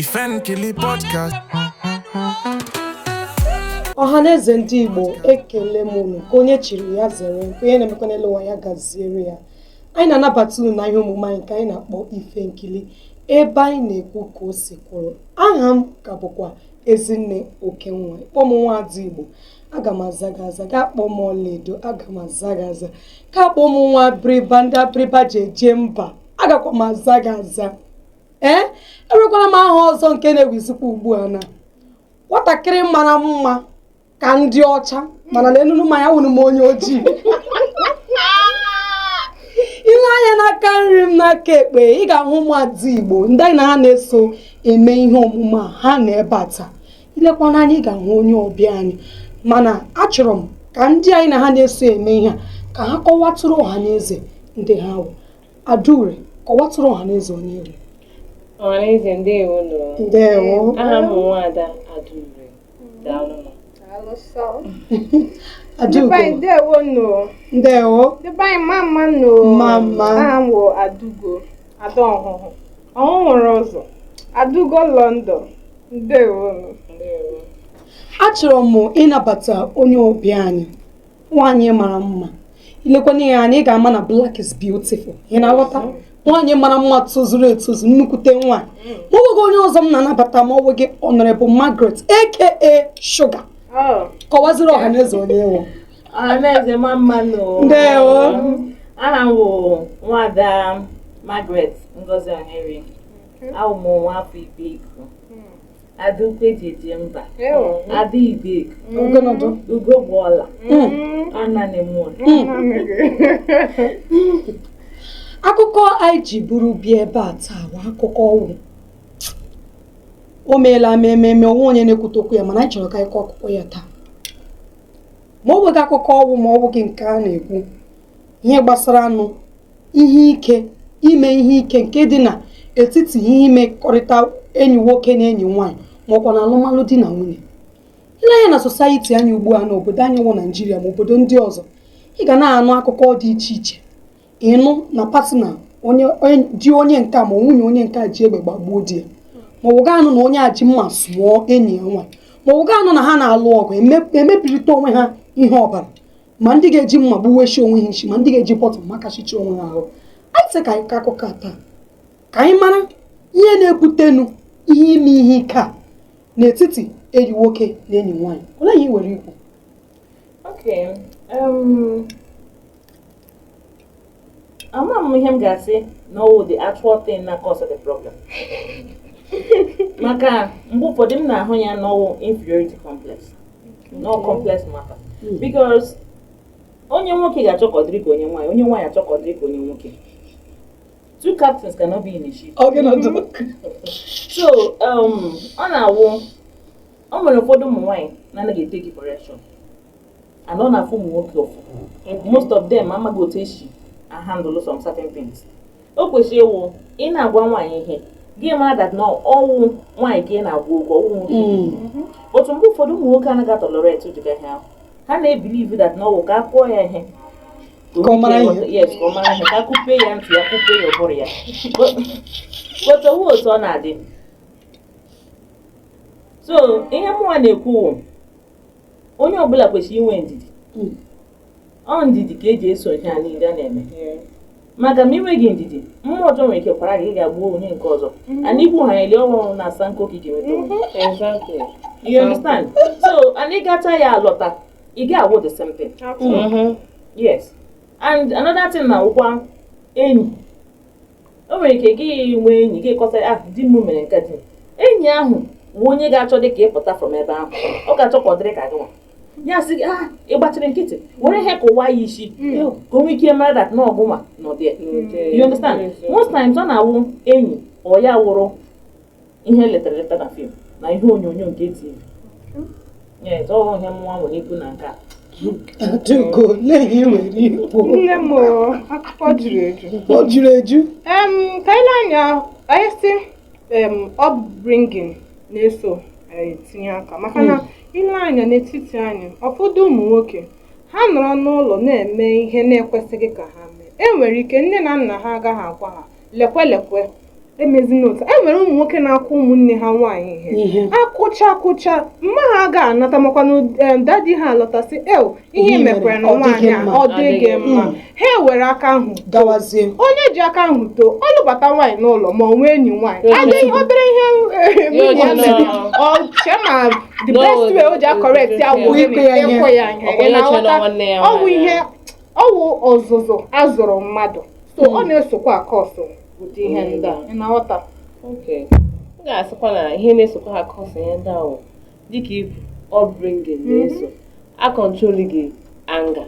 Ifenkili Podcast. Ọhaneze ndị Igbo, ekele m unu. Nke onye chiri ya zere, nke onye na-emekwa n'elu ụwa ya gaziere ya. Anyị na-anabata unu na ihe omume anyị nke anyị na-akpọ Ife Nkili, ebe anyị na-ekwu ka o si kwụrụ. Aha m ka bụkwa Ezinne Okenwa. Kpọọ m Nwaada Igbo, aga m aza gị aza. Gaa kpọọ m Ọlaedo, aga m aza gị aza. Ka kpọọ m nwa abịrịba, ndị abịrịba ji eje mba, agakwa m aza gị aza. Ee, enwekwara m aha ọzọ nke na-ewizikwa ugbu a na nwatakịrị mara mma ka ndị ọcha, mana n'elulu mmanya wụrụ m onye ojii. Ile anya n'aka nri m, n'aka ekpe, ị ga-ahụ ụmụada Igbo ndị anyị na ha na-eso eme ihe omume a. Ha na ebe a taa. Ilekwa n'anya, ị ga-ahụ onye ọbịa anyị, mana achọrọ m ka ndị anyị na ha na-eso eme ihe a ka ha kọwatụrụ ọha na eze ndị ha wụ. Adaure, kọwatụrụ ọha na eze onye ewu. Ọhaneze, ndewo nụ. Ndewo. Aha m bụ Nwaada Adaure. Daalụ nụ. Adaugo. Ndewo nụ. Ndewo. Ndị be anyị, mma mma nụ. Mma mma. Aha m wụ Adaugo, Ada Ọhụhụ. Ọhụhụ nwere ụzọ. Adaugo London. Ndewo nụ. Ndewo. Achọrọ m ịnabata onye ọbịa anyị, nwaanyị mara mma. Ilekwana ya anya, ị ga-ama na black is beautiful. Ị na-aghọta? Nwaanyị mara mma, tozuru etozu, nnukwute nwaanyị. Ma ọ nweghị onye ọzọ m na-anabata ma ọ nweghị Honorable Margaret, aka Sugar. Oh. Kọwaziri ọha na eze onye ewu. Ọhaneze, mma mma nụ. Ndewo. Aha m bụ Nwaada Margaret Ngozi Ohere. Awụ m nwa afọ Ibeku. Ada ukwu eji eje mba. Ewo. Ada Ibeku. Ogologo. Ugo bụ ọla. Ananị mụọ. Akụkọ anyị ji buru bịa ebe a taa bụ akụkọ ọnwụ. O meela ma ememe onwe onye na-ekwute okwu ya, mana anyị chọrọ ka anyị kọọ akụkọ ya taa. Ma ọ nweghị akụkọ ọnwụ, ma ọ bụghị nke a na-ekwu ihe gbasara anụ ihe ike, ime ihe ike nke dị n'etiti ihe imekọrịta enyi nwoke na enyi nwaanyị, ma ọkwa na alụmalụ di na nwunye. Ile anya na society anyị ugbu a, n'obodo anyị wụ Naijiria, ma obodo ndị ọzọ, ị ga na-anụ akụkọ dị iche iche. Ịnụ na partner onye di onye nke a ma nwunye onye nke a ji egbe gbagbuo di ya, ma ọ bụ gaa anụ na onye a ji mma sụọ enyi ya nwaanyị, ma ọ bụ gaa anụ na ha na-alụ ọgụ, emebirite onwe ha ihe ọbara, ma ndị ga-eji mma gbuwechi onwe ha isi, ma ndị ga-eji bottle makachichi onwe ha ahụ. Anyị sị ka anyị kọọ akụkọ a taa ka anyị mara ihe na-ebutenu ihe ime ihe ike a n'etiti enyi nwoke na enyi nwaanyị. Olee ihe ị nwere ikwu? Okay. Ama m ihe m ga-asị na ọwụ the actual thing na cause the problem. Maka mgbe ụfọdụ m na-ahụ ya n'ọwụ inferiority complex. No complex matter. Because onye nwoke ga-achọ ka ọ dịrị ka onye nwaanyị, onye nwaanyị achọ ka ọ dịrị ka onye nwoke. Two captains cannot be in a ship. Ọ gị nọdụ. So ọ na-awụ o nwere ụfọdụ ụmụ nwaanyị na-anaghị etake correction and ọ na-afụ ụmụ nwoke ụfụ. Most of them amaghị otu esi handle some certain things. O kwesịrị ịwụ ị na-agwa nwaanyị ihe, gị mara that na ọwụ nwaanyị ka ị na-agwa okwu, ọwụ nwoke. Otu mgbe ụfọdụ ụmụ nwoke anaghị atolerate ụdịka ihe ahụ. Ha na-ebelieve that na ọwụ ka a kụọ ya ihe ka ọ mara ihe. Yes, ka ọ mara ihe, ka a kụpee ya ntị ya, kụpee ya ụbụrụ ya. But owu otu ọ na-adị. So ihe mụnwa na-ekwu wụ, onye ọbụla kwesịrị inwe ndidi. Ọ ndidi ka eji eso ihe a niile a na-eme, maka ma inweghị ndidi, mmụọ ọjọọ nwere ike kwara gị, ị ga-agbuo onye nke ọzọ and igbu ha eli ọhụrụ na asa nkụ ka ị ga-enweta onwe. You understand? So and ị gacha ya alọta, ị ga-awụ the same thing. Yes, and another thing na wụkwa enyi. O nwere ike gị nwee enyi gị kọta, "Ah, di m mere nke." Di enyi ahụ wụ onye ga-achọ dị ka ịpụta from ebe ahụ, ọ ga-achọ ka ọ dịrị ka gị nwa. Ya sị gị, "Ah, ị gbachiri nkịtị, were ihe kụwa ya isi ka o nwee ike mara that na ọgụnwa nọ there." You understand? Most times ọ na-awụ enyi ọ ya wụrụ ihe letere leta na film na ihe onyonyo nke TV. Yes, ọ ihe mụnwa nwere ikwu na nke a. Adaugo, olee ihe ị nwere ikwu? Nne m o, akụkọ juru eju. O juru eju. Ka anyị lee anya, anyị sị upbringing na-eso etinye aka, maka na ile anya n'etiti anyị, ụfọdụ ụmụ nwoke ha nọrọ n'ụlọ na-eme ihe na-ekwesịghị ka ha mee. E nwere ike nne na nna ha agaghị agwa ha lekwe lekwe. Emezina otu e nwere ụmụ nwoke na-akụ ụmụnne ha nwaanyị ihe. Ihe. Akụcha akụcha, mma ha ga-anata, makwanụ daddy ha alọtasị el ihe Ihe mere, mekwara na ọ dịghị nwaanyị a mma. ọ dịghị mma. Mm. Ha ewere aka ahụ Gawazie. Onye ji aka ahụ too, ọ lụbata nwaanyị n'ụlọ ma ọ nwee enyi nwaanyị, Oche. adịghị obere ihe nwunye ya oche mere, na- ọ chee ma the No, best way o ji a-correct ya wụ Ịkụ ya ihe. ịkụ ya ihe. Ọ Ị bụ onye oche na na-aghọta? nwanne ya Ọ wụ nwaanyị. ihe ọ wụ ọzụzụ azụrụ mmadụ, so ọ na-esokwa a-cause ụdị ihe ndị a. Ị na-aghọta? Okay. M ga-asịkwa na ihe na-esokwa ha cause ihe ndị ahụ, dịka ikwu, upbringing na-eso, a-control gị anger.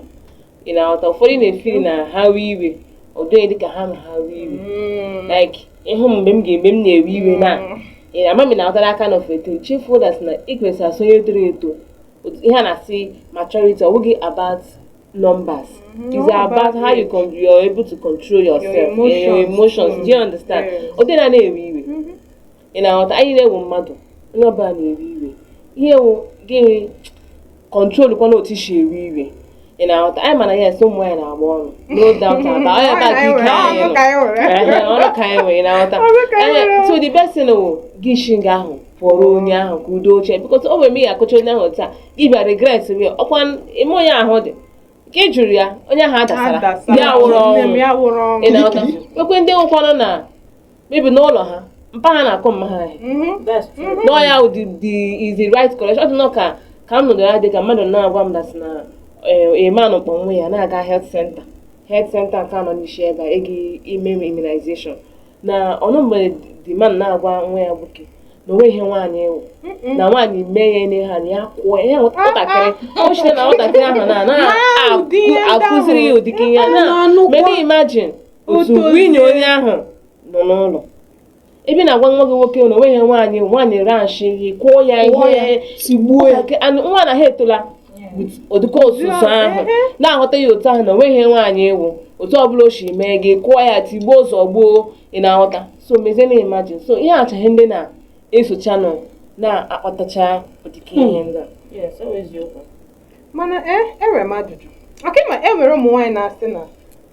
Ị na-aghọta? Ụfọdụ na-efiri na ha wee iwe, ọ dịghị dịka ha ma ha wee iwe, like ịhụ mgbe m ga-eme m na-ewe iwe na ị na-ama m na-aghọtara aka na ofete chefuo that na ị kwesịrị asị onye toro eto. Ihe a na-asị maturity, ọ bụghị about numbers. It's All about about how you age. You're able to control yourself, Your your emotions. emotions. Do you understand? Yes. Ọ dị na na-ewe iwe, ị na-aghọta? Anyị na-ewu mmadụ, onye ọbụla na-ewe iwe. Ihe wụ gịnị? Control kwana otu isi ewe iwe. Ị na-aghọta? Anyị mana yes, ụmụ nwaanyị na-agba ọnụ, no doubt about it. Ebe a ka ike anyị Ọnụ nọ. ka anyị nwere. Ehe, ọnụ ka anyị nwere, ị na-aghọta? Ọnụ ka anyị Ehe, nwere. so the best thing wụ gị shi nga ahụ pụọrọ onye ahụ ka udo oche, because o nwere mgbe ị ga-akọcha onye ahụ taa, gị bịa regret wee ọkwa ime onye ahụ dị ka ị jụrụ ya, onye ahụ adasara. Adasara. Ya wụrụ Nne m, ọnwụ. ya wụrụ ọnwụ. Ị na-aghọta? Nwekwe ndị nwekwanụ na maybe n'ụlọ ha, mpa ha na-akọ mma ha ihe. That's true. No, ya wụ the is the right correction. Ọ dị nnọọ ka m nọdụ ya dị ka mmadụ na-agwa m that na a man kpọ nwa ya na-aga health center nke anọ n'isi ebe a ego ime immunization, na ọnụ mgbe the man na-agwa nwa ya nwoke na onwe ihe nwaanyị ewu, na nwaanyị mee ya ihe ha na ya kwụọ ya nwatakịrị o chine na nwatakịrị ahụ na Na ụdị ihe ndị na-akụziri ya ahụ. ụdịka ihe na Na-anụkwa. mede. Imagine otu Otu nwunye ozie. onye ahụ nọ n'ụlọ ebe na-agwa nwa gị nwoke na onweghị nwaanyị, nwaanyị ranshi gị kwụọ ya Kwụọ ya, ihe tigbuo ya. Nwatakịrị- and nwa na ha etola with ụdịka ọzụzụ ahụ na-aghọta ya otu ahụ na onweghị nwaanyị ewu, otu ọbụla o si mee gị, kụọ ya, tigbuo, zọgbuo. Ị na-aghọta? So mezie na imagine, so ihe achaghị ndị na-esocha nọ na-akpatacha ụdịka ihe ndị a. Yes, ọ bụ eziokwu. Mana enwere m ajụjụ maka ịma e nwere ụmụ nwaanyị na-asị na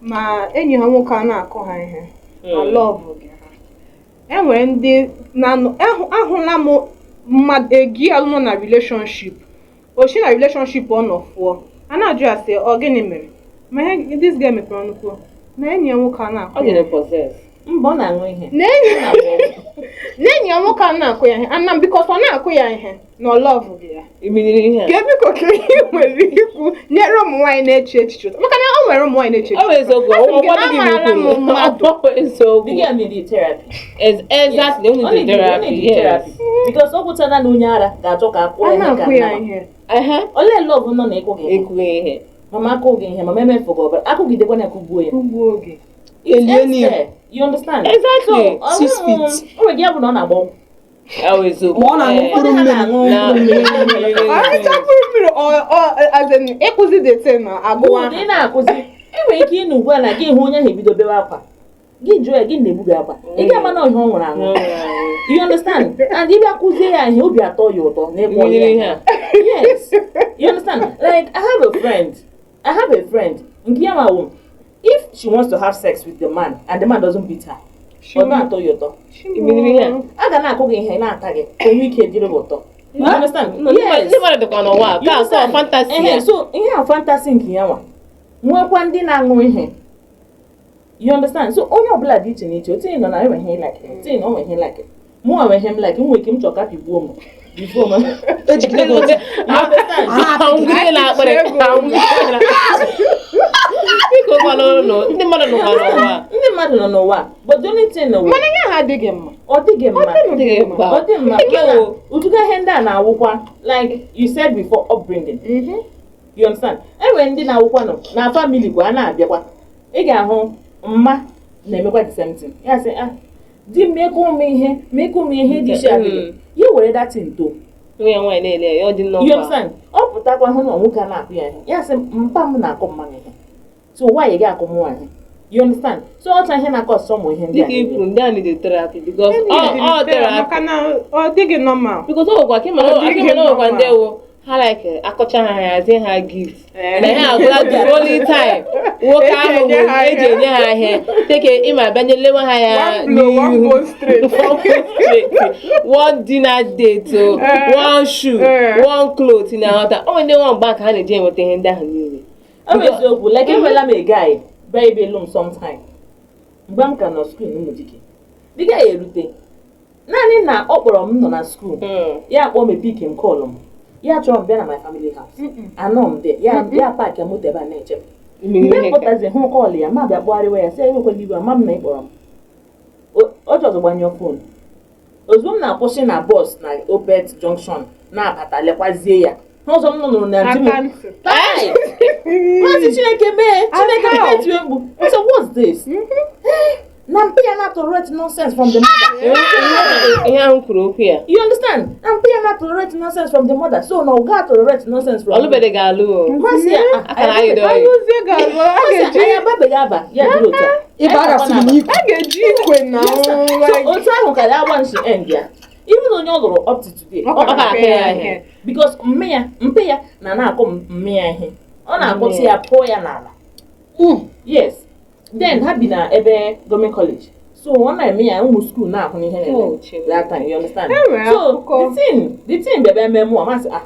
ma enyi ha nwoke a na-akụ ha ihe ma love gị ha. E nwere ndị na-anụ ahụla m mmadụ egi alụnọ na relationship, o si na relationship ọ nọ fụọ, a na-ajụ ya sị ọ gịnị mere, ma ihe this guy mepere ọnụ kwuo na enyi ya nwoke a na-akụ Ọ ya dị possess. Mba, ọ na-aṅụ ihe. Na enyi ya nwoke a na-akụ ya ihe ana because ọ na-akụ ya ihe na ọ love gị ya. Imiriri ihe a. Ka biko, ka ihe nwere ikwu nyere ụmụ nwaanyị na-eche echiche ụtọ, maka na o nwere ụmụ nwaanyị na-eche Ọ bụ eziokwu. Asị m gị ọ na kwadoghị m amaara m ikwuru. mmadụ. Ọ bụ eziokwu. The girl need therapy. Exactly, Ọ only the need therapy, need yes. therapy. Because ọ gwụchana na onye ara ga-achọ ka akwụọ A ya ihe ka na-akụ ya nnama. ihe. Ehe. Olee love nọ na ịkụ gị ihe? Ekwu ihe. Mama akụ gị ihe, mama emefu gị ọbara, akụgidekwa na akụgbuo ya. Ugbu oge. It Elie ends ya. there. You understand? Exactly. So, ọ Six bụrụ- feet. o nwere ike ya bụ na ọ na-agba ọgwụ. Ọ bụ eziokwu. Ma ọ na-aṅụ Eh, mkpụrụ Ụfọdụ ha mmiri. na-aṅụ Na- mkpụrụ mmiri. Ọrịcha mkpụrụ mmiri as in ịkụzi the thing na agụwa. Ụdị na-akụzi, e nwere ike ịnụ ugbu a na gị hụ onye ahụ ebido bewe akwa, gị jụọ ya, gị na-egbu gị akwa, ị ga-ama na ihe ọ nwụrụ anwụ. You understand? And ịbịa kụzie ya ihe, obi atọ ya ụtọ na ịkwọ Mmiri ihe ya. a. Yes, you understand? Like, I have a friend nke ya ma wụ, if she wants to have sex with the man and the man doesn't beat her, ọ na-atọ ya ụtọ. Mmiri ihe a. A ga na-akụ gị ihe na-ata gị ka onwe ike dịrị gị ụtọ. You understand? Ndị mmadụ dịkwa n'ụwa a, You ka akọ understand? fantasy Ehe, ya. so ihe a fantasy nke ya nwa nwekwa ndị na-aṅụ ihe. You understand? So onye ọbụla dị iche n'iche. Otu ị nọ na enwe ihe like, otu ị nọ onwe ihe like, mụ nwe ihe m like, m nwere ike m chọ ka pigbuo m before m. Ejigide gị otu. You understand? Ahụgide na akpịrị, ahụgide na biko gwana ụlọ ndị mmadụ nọkwa n'ụwa a. Ndị mmadụ nọ n'ụwa, but the only thing wụ Mana ihe ahụ adịghị mma. Ọ dịghị mma. Ọ dịghị mma. Ọ dị mma. Nke Mana wụ- ụdịka ihe ndị a na-awụkwa, like you said before, upbringing. You understand? Enwere ndị na-awụkwa nọ na family kwa a na-abịakwa, ị ga-ahụ mma na-emekwa the same thing. Ya sị, ah, di m mekọ m ihe, mekọ m ihe dị iche adịghị ya, were datin too. Nwa ya nwaanyị na-ele ya, ọ dị nnọọ You mkpa. understand? Ọ pụtakwa hụ na nwoke a na-akụ ya ihe, ya sị mpa m na-akụ mmanya ihe, so nwaanyị ga-akụ m nwaanyị. You understand? So ọcha ihe na-akọ ọsọ ụmụ ihe ndị a Dịka niile. ikwu, ndị a need therapy because ọ therapy. Maka na ọ dịghị normal. Because ọ nwekwa ka ịma na Ọ dịghị aka ịma na ọ nwekwa ndị normal. wụ Ha like akọcha ha, hazie ha gift. Eh. Na ha agwụla the only time nwoke Eji ahụ enye ha eji ihe. enye ha ihe teke ịma abịa lewe ha ya One blow, one n'ihu. bone straight. One bone straight, one dinner date o, Eh. one shoe, Eh. one cloth na nghọta o nwere ndị nwa mgba ka ha na-eji enweta ihe ndị ahụ niile. Ọ bụ eziokwu, like enwela m a guy bịa ebe lụ m sometime mgbe m ka nọ school n'Ụmụdike. The guy erute naanị na ọ kpọrọ m nọ na school, ya akpọ m, pick m call m, ya chọrọ m bịa na my family house. Anọ m there, ya ya park moto ebe a na-eche m. Mgbe m pụtazi hụ call ya, ma bịa kpọgharịwa ya, sị ya enwekwala iwe, ama m na ị kpọrọ m. O ji ọzọ gbanyụọ phone. Ozugbo m na-akwụsị na bus na Opet Junction na-abata, lekwazie ya n'ụzọ m nụrụ na di m. Aka ntị. Tai! Maazị Chineke mee, Chineke How? mee, tiwe mkpu. I said, what's this? Na mpe ya na tolerate nonsense from the mother. Ihe ahụ kwuru okwu ya. You understand? Na mpe ya na tolerate nonsense from the mother. So na ọ ga tolerate nonsense from Ọlụbede ga-alụ o. Maazị ya, ah, Aka na ayịdọ ya. Alụzie ga-alụ, a Maazị ya, ga-eji anyị ababeghị aba, ya dịrị otu a. Ịba aghasịrị n'ikwu. a ga-eji ikwe na So like otu ahụ ka ya gba nshi end ya. Even onye ọ lụrụ up to today, ọ ọ ka ka na-apịa ya ihe. because mme ya, mpe ya na na-akụ mme ya ihe. Ọ na-akụtụ ya pụọ ya n'ala. Yes. Then ha bi na ebe gọọmenti college. So ọ na-eme ya ụmụ school na-ahụ n'ihe Oh, na-eme Chineke. that time, you understand? E nwere So akụkọ. the thing bịa bịa mee mụọ masị, ah,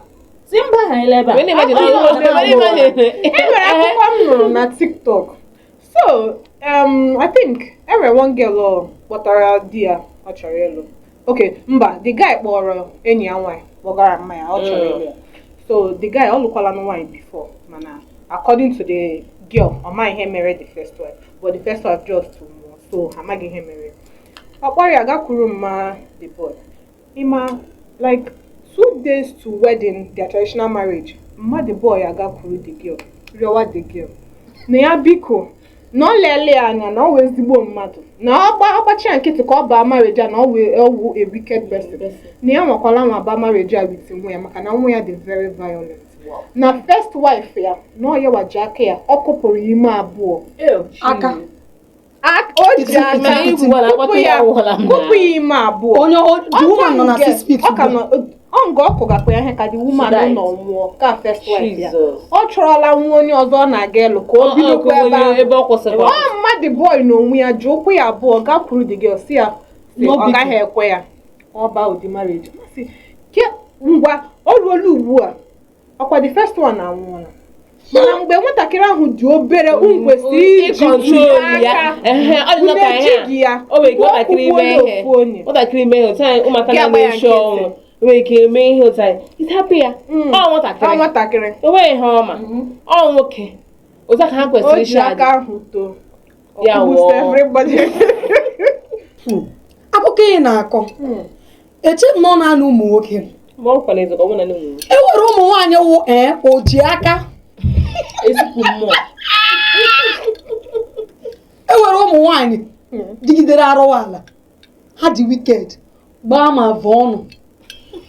si mba ha ele ebe a. When imagine Ah, all ọ the when imagine. E nwere akụkọ m nụrụ na TikTok. So, I think e nwere one girl ọ kpọtara di ya ọ chọrọ ịlụ. Okay, mba, the guy kpọrọ enyi ya nwaanyị kpọgara mma ya ọ chọrọ ịlụ ya. So the guy ọ lụkwala nwaanyị before, mana according to the girl, ọ maghị ihe mere the first wife, but the first wife just nwụọ, so amaghị ihe mere. Ọ kpọrọ ya gakwuru mma the boy. Ịma, like 2 days to wedding, their traditional marriage, mma the boy agakwuru the girl, rịọwa the girl na ya biko na ọ lele ya anya na ọ wụ ezigbo mmadụ, na ọ gbachi ya nkịtị ka ọ baa marriage a, na ọ wụ ọwụ a wicked person, na ya nwakwala nwa baa marriage a with nwa ya, maka na nwa ya dị very violent, na first wife ya na ọ yawaji aka ya ọ kụpụrụ ya ime abụọ. Ew. Aka. O ji aka Mana igwu gwara kụpụ akpọta ya ya awụla m kụpụ na. ya ime abụọ. Onye the woman nọ na 6 feet ọ ka ugbu a. nọ ọ nga ọ kụgakwa ya ihe ka the woman She died. nọ nwụọ ka first wife ya. Jesus. Ọ chọrọla nwa onye ọzọ ọ na-aga ịlụ ka o bidokwa ebe ahụ. Ebe ọ kwụsịkwa. Ọ mmadụ boy na onwe ya ji ụkwụ ya abụọ gakwuru the girl, si ya si No ọ biko. gaghị ekwe ya ọ baa ụdị marriage. Masị ke ngwa o ruola ugbu a, ọkwa the first one anwụọla, mana mgbe nwatakịrị ahụ dị obere unu kwesịrị iji Ịcontrol ya. aka. Ehe, ọ dị Unu ka ihe a. ejighị ya. O nwere ike Gbuo nwatakịrị ime ọkpụkpụ ihe. ofu onye. Nwatakịrị ime ihe otu anyị ụmụaka Gị agba ya na-eshi nkịtị. ọnwụ. Nwere ike eme ihe otu anyị. Ịhapụ ya. Ọ Ọ nwatakịrị. nwatakịrị. O nweghị ihe ọma. Ọ nwoke. Otu a ka ha O kwesịrị ji isi adị. aka ahụ too. Ya Ọkụgbusi wụọ. everybody. Akụkọ ị na-akọ, eche m na ọ na-anụ ụmụ nwoke. Ma ọ kwa n'eziokwu, ọ bụ na ndị ụmụ nwoke. E nwere ụmụ nwaanyị wụ ee o ji aka. Ezipụ mmụọ. E nwere ụmụ nwaanyị dịgidere arụwa ala, ha dị wicked, gbaa ma vọọ ọnụ,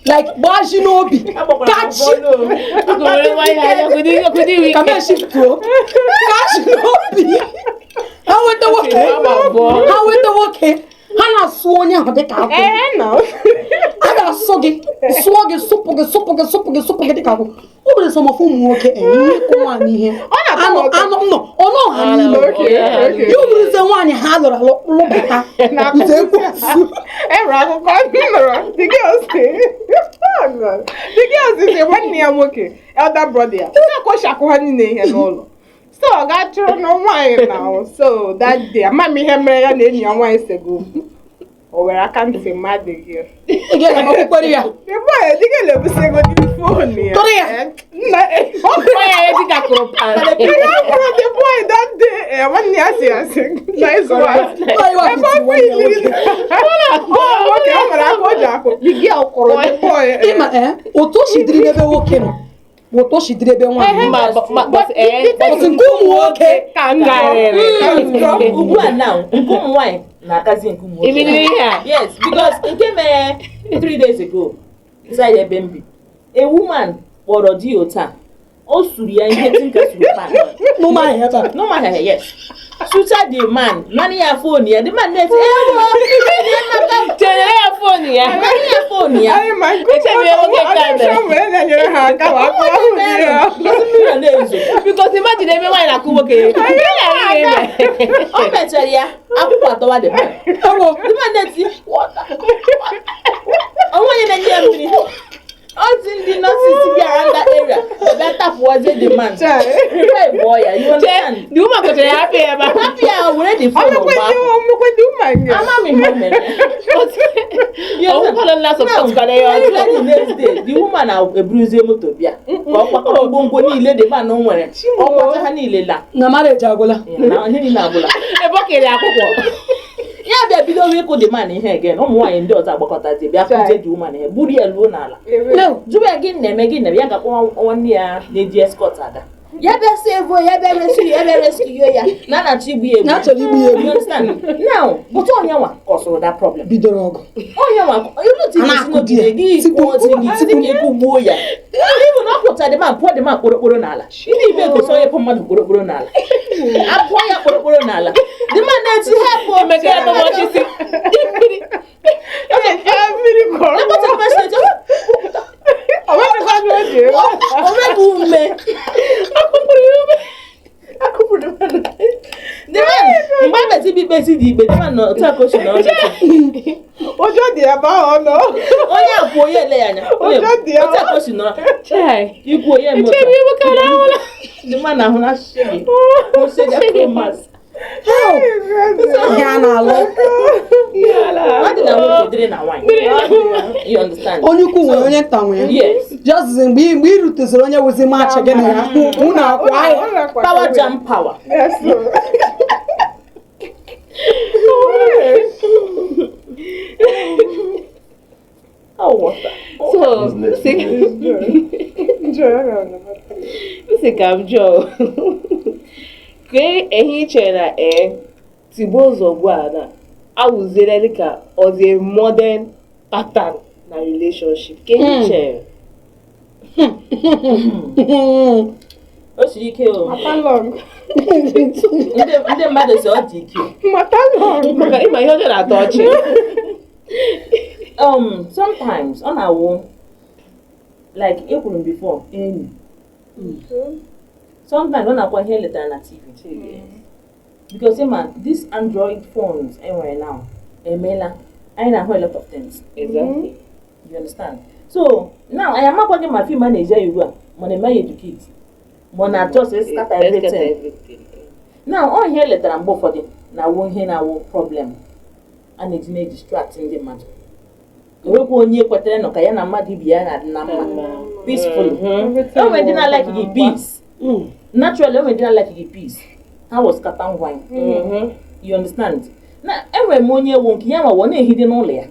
like gbaa ji n'obi Agbakwara m kachi bọọlụ o. Biko, were nwayọọ anya, kwụdị ka m ike. eshiftuo kachi n'obi ha nweta nwoke, Gbaa ma vọọ. ha nweta nwoke, ha na-asụ onye ahụ dịka akwụ. Ee na. A ga-asụ gị, sụọ gị, sụpụ gị, sụpụ gị, sụpụ gị, sụpụ gị dịka akwụ. O nwere some of ụmụ nwoke ihe ịkụ nwaanyị ihe Ọ na-atọ anụ ụtọ. anụ nọ ọnụ ọha niile. Okay, okay. Ya oburuzie nwaanyị ha lụrụ alụ lụbata nte ekwensu. E nwere akụkọ m nụrụ. The girl si, oh God. The girl si nwanne ya nwoke, elder brother ya, na ka o si akụ ha niile ihe n'ụlọ. So ọ ga chụrụ na nwaanyị na ahụ. So that day, ama m ihe mere ya na enyi ya nwaanyị sego. O were aka ntị mmadụ gị. Ị ga-aga okpukpere ya. The boy, the girl ebusego the phone ya. Tụrụ ya. Nna, ọ Ọ ya ya dịka kụrụ pan. Ihe ọ kwụrụ the boy that day, nwanne ya si asị, nice one. Nwaanyị wa Ebe fiti ọ nwanne ya nwoke. Ọ nwoke, ọ nwere aka o ji akụ. The girl kụrụ the boy. Ịma ee otu o si dịrị n'ebe nwoke nọ bụ otu o si dịrị ebe nwaanyị nọ. Ma but But nke ụmụ nwoke Ka njọ. Ka njọ. Ugbu a now, nke ụmụ nwaanyị na-akazi nke ụmụ nwoke. Ibidoro ihe a. Yes, because nke mere 3 days ago, inside ebe m bi, a woman kpọrọ di ya otu a O suru ya ihe tinka suru pan. N'ụmụahịa ebe a. N'ụmụahịa, yes. Sucha the man, nani ya phone ya, the man na-eti, ewo, Chere ya phone ya. nani ya phone ya. Anyị ma nke Echebe ya nwoke ka mere. ọ nwere na-enyere ha aka ma akpọrọ ahụ di ya. Mmiri a na-ezo. Because imagine ebe nwaanyị na-akụ nwoke ya. Ihe na-eme eme. O mechara ya, akwụkwọ atọwa the man. Ewo. The man na-eti, water, water. Onwe onye na-enye ya mmiri. Ozi ndị nurses bịara that area, bịa tapụwazie the man. Chai. Revive bụọ ya, you Che, understand? the woman kwechara ya hapụ ya ebe ahụ. Hapụ ya, were the phone Ọmụkwe gbaa. ndị ọmụkwe ndị ụmụ Ama m ihe o mere. You Ọwụkwa understand? na support kwara ya ọzọ. Now, the next day, the woman na-eburuzie moto bịa ka ọ kwakọrọ ngwongwo niile the man nwere, ọ kwacha ha niile la. Na marriage agwụla. Na ihe niile agwụla. Ebe ọ kere akwụkwọ. Ya bịa bido ịkụ the man ihe again, ụmụ nwaanyị ndị ọzọ agbakọtazie bịa kụzie the woman ihe, buru ya luo n'ala. No. Jụwa ya gịnị na-eme, gịnị na-eme, ya ga-akpọ nwanne ya na-eji escort aga. Ya bịa save ya, bịa rescue ya, bịa rescue ya, na na-achọ igbu ya egbu. Na achọrọ igbu ya egbu. You understand? Now, but onye nwa kọsụrụ that problem. Bidoro ọgụ. Onye nwa ịlụtụ A na-akụ di ya. gị Tikpu, kwuo di gị tikpu. sị ka ịkụgbuo ya. Even ọ pụtara the man pụọ the man kpọrọkpọrọ n'ala. Ndị ibe gosi onye pụ mmadụ kpọrọkpọrọ n'ala. Apụọ ya kpọrọkpọrọ n'ala. The man na-eti help o. Emeka ya tọgbọ chisi. Mmiri kọrọ. Epụta the person na-eti, Ọ nweghịkwa ndị o ji eme. o nweghị ume. Akụpụrụ mmadụ. The man mgbe a na-eti ikpe si dị ikpe, the man nọ otu a ka o si nọrọ n'oche. Ụjọ dị ebe ahụ ọ nọ. Onye a kwuo ya ele ya anya. Onye Ụjọ dị ya. otu a ka o si nọrọ. Chai. Ikwu onye eme otu a. Echebe nwoke ahụ ahụla. The man ahụ na shege. O shege promise. Ihe a na-alụ. Ọ dị na nwoke dịrị na nwaanyị. You understand? Onye ukwu nwere onye nta nwere. Yes. Just mgbe ị ruteziri onye wụzi maachị gị na ya, unu akwa ya. Power jam power. Yes. sir. Oh, water. So, Njọ ya na ọ nsị ka m jụọ. Kee ihe i chere na tigbuo ụzọ ugbu a na awụziela dịka ọ dị a modern pattern na relationship. Kee ihe i chere? O siri ike o. Mata long. Ndị mmadụ si ọ dị ike. Mata long. Maka ịma ihe ọjọọ na-atọ ọchị. Sometimes ọ na-awụ like ekwuru m before, enyi. Sometimes ọ na-akwa ihe letara na TV. Because ịma these Android phones enwere now emeela anyị na-ahụ a lot of things. Exactly. You understand? So now anyị amakwaghị ma film a na-eji ya ugbu a ma na-eme ya educate ma na just scatter everything. Everything. Now ọ ihe letara mgbe ụfọdụ na-awụ ihe na-awụ problem a na-eji na-edistract ndị mmadụ. Enwekwa onye kwetere nọ ka ya na mmadụ ibe ya na-adị na mma peacefully. O nwere ndị na-alike gị peace. Naturally, o nwere ndị na-alike gị peace. Ha wụ scatter ngwa anyị. You understand? Na enwere m onye ewu nke ya ma ọ na-ehide n'ụlọ ya.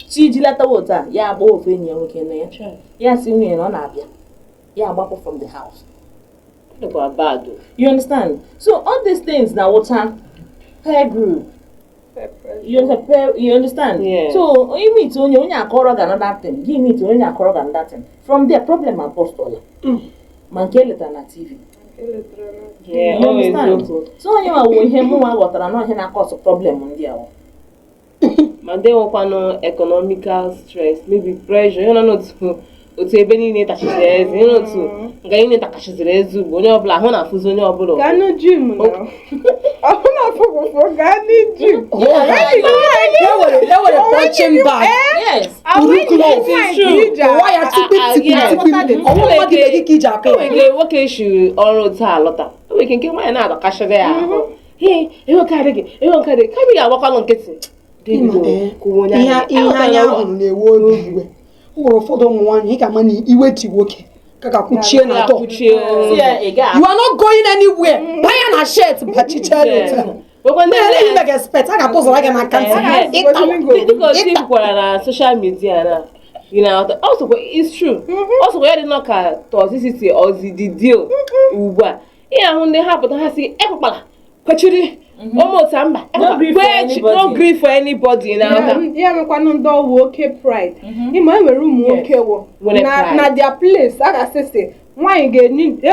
Chi jilatawa otu a, ya agba ofu enyi ya nwoke nne ya. Ya sị nwunye na ọ na-abịa. Ya agbapụ from the house. Dịkwa bad o. You understand? So all these things na wụcha peer group. You understand? You understand? Yeah. So you meet onye onye akọrọ gị another thing. Gị meet onye akọrọ gị another thing. From there, problem apostọla. Ma nke eleta na TV. Yeah, You ọ understand? eziokwu. So onye nwa wụ ihe mụnwa ghọtara na ihe na-akọsụ problem ndị a. wụ. Ma ndị nwekwanụ economical stress, maybe pressure, ihe nọ n'otu otu ebe niile tachiziri eze, ihe n'otu nga niile takachiziri eze ugbo, onye ọbụla ahụ na-afụzi onye ọbụla. Gaa nụ gym na. Ahụ na-afụ ụfụ gaa nụ gym. E were punching bag. Yes. Uru cloth. Ụwa ya tikpi Ah, ah, tikpi yeah. tikpi. Ọnwụ mmadụ ibe gị ka iji akụ O ya. nwere ike nwoke shiri ọrụ taa lọta, o nwere ike nke nwaanyị na-adọkashịrị ya ahụ. Ee, ihe nke adịghị, ihe nke adịghị, kama ị ga-agbakwanụ nkịtị. Ịma, Davido, kwuo onye ihe ahụ. ihe anya hụrụ na-ewe obi iwe. O nwere ụfọdụ ụmụ nwaanyị ị ga-ama na iwe ji nwoke ka ga-akwụchie na dọọ. Kwuchie Si ya ị ga You are not going anywhere. Banye na shirt bachicha ya otu a. Nwekwa ndị Na-eleghị ime ga-expect a ga-atụzara gị n'aka ntị. Eh, Ịtawa. dịka otu i kwukwara na social media na you know, also it's true. Also ya dị nọ ka toxicity ọzi the deal ugbu a. Ị ahụ ndị ha pụta ha si ekwekwala kwechiri ụmụ mba No grief for anybody. no grief for anybody na Ya nwekwanụ ndị ọwụ oke pride. Ịma e nwere ụmụ nwoke wụ Nwere na pride. na their place a ga-asị sị Nwaanyị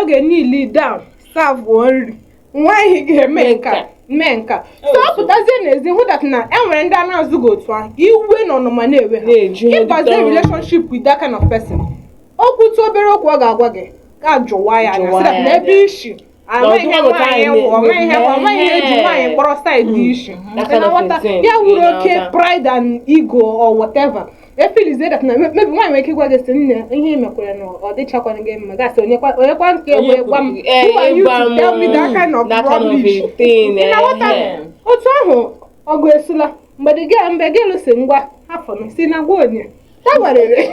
ga-enili down serve nri, nwaanyị ga-eme nka mee nka. So ọ pụtazie n'ezi hụ that na e nwere ndị a na-azụghị otu ahụ, iwe na ọnụma na-ewe ha. Na-eju ha Ịbazie dịka- relationship with that kind of person, okwu tụ obere okwu ọ ga-agwa gị ka jụwa ya anya Jụwa sị that ya na ebe anya. isi amaghị ihe ọdụma bụ nwaanyị time wụ, ọmaghị ihe ọmaghị ihe eji Ehe. nwaanyị kpọrọ side isi. That Ị kind of na-aghọta? a thing. Ya Ị wuru oke na-aghọta. pride and ego or whatever efilizie that na maybe nwaanyị nwere ike ịgwa gị sị nne ihe ị mekwara na ọ dịchakwana gị mma, gasị onyekwa onyekwa nke Onye wee gwa m, eh, who are you ịgwa to m tell me that kind of that kind of rubbish? a thing, Ị na-aghọta? eh. Otu ahụ ọgụ esula mgbe dị gị mgbe gị lụsị ngwa afọ m si na gwa onye ta gwarere.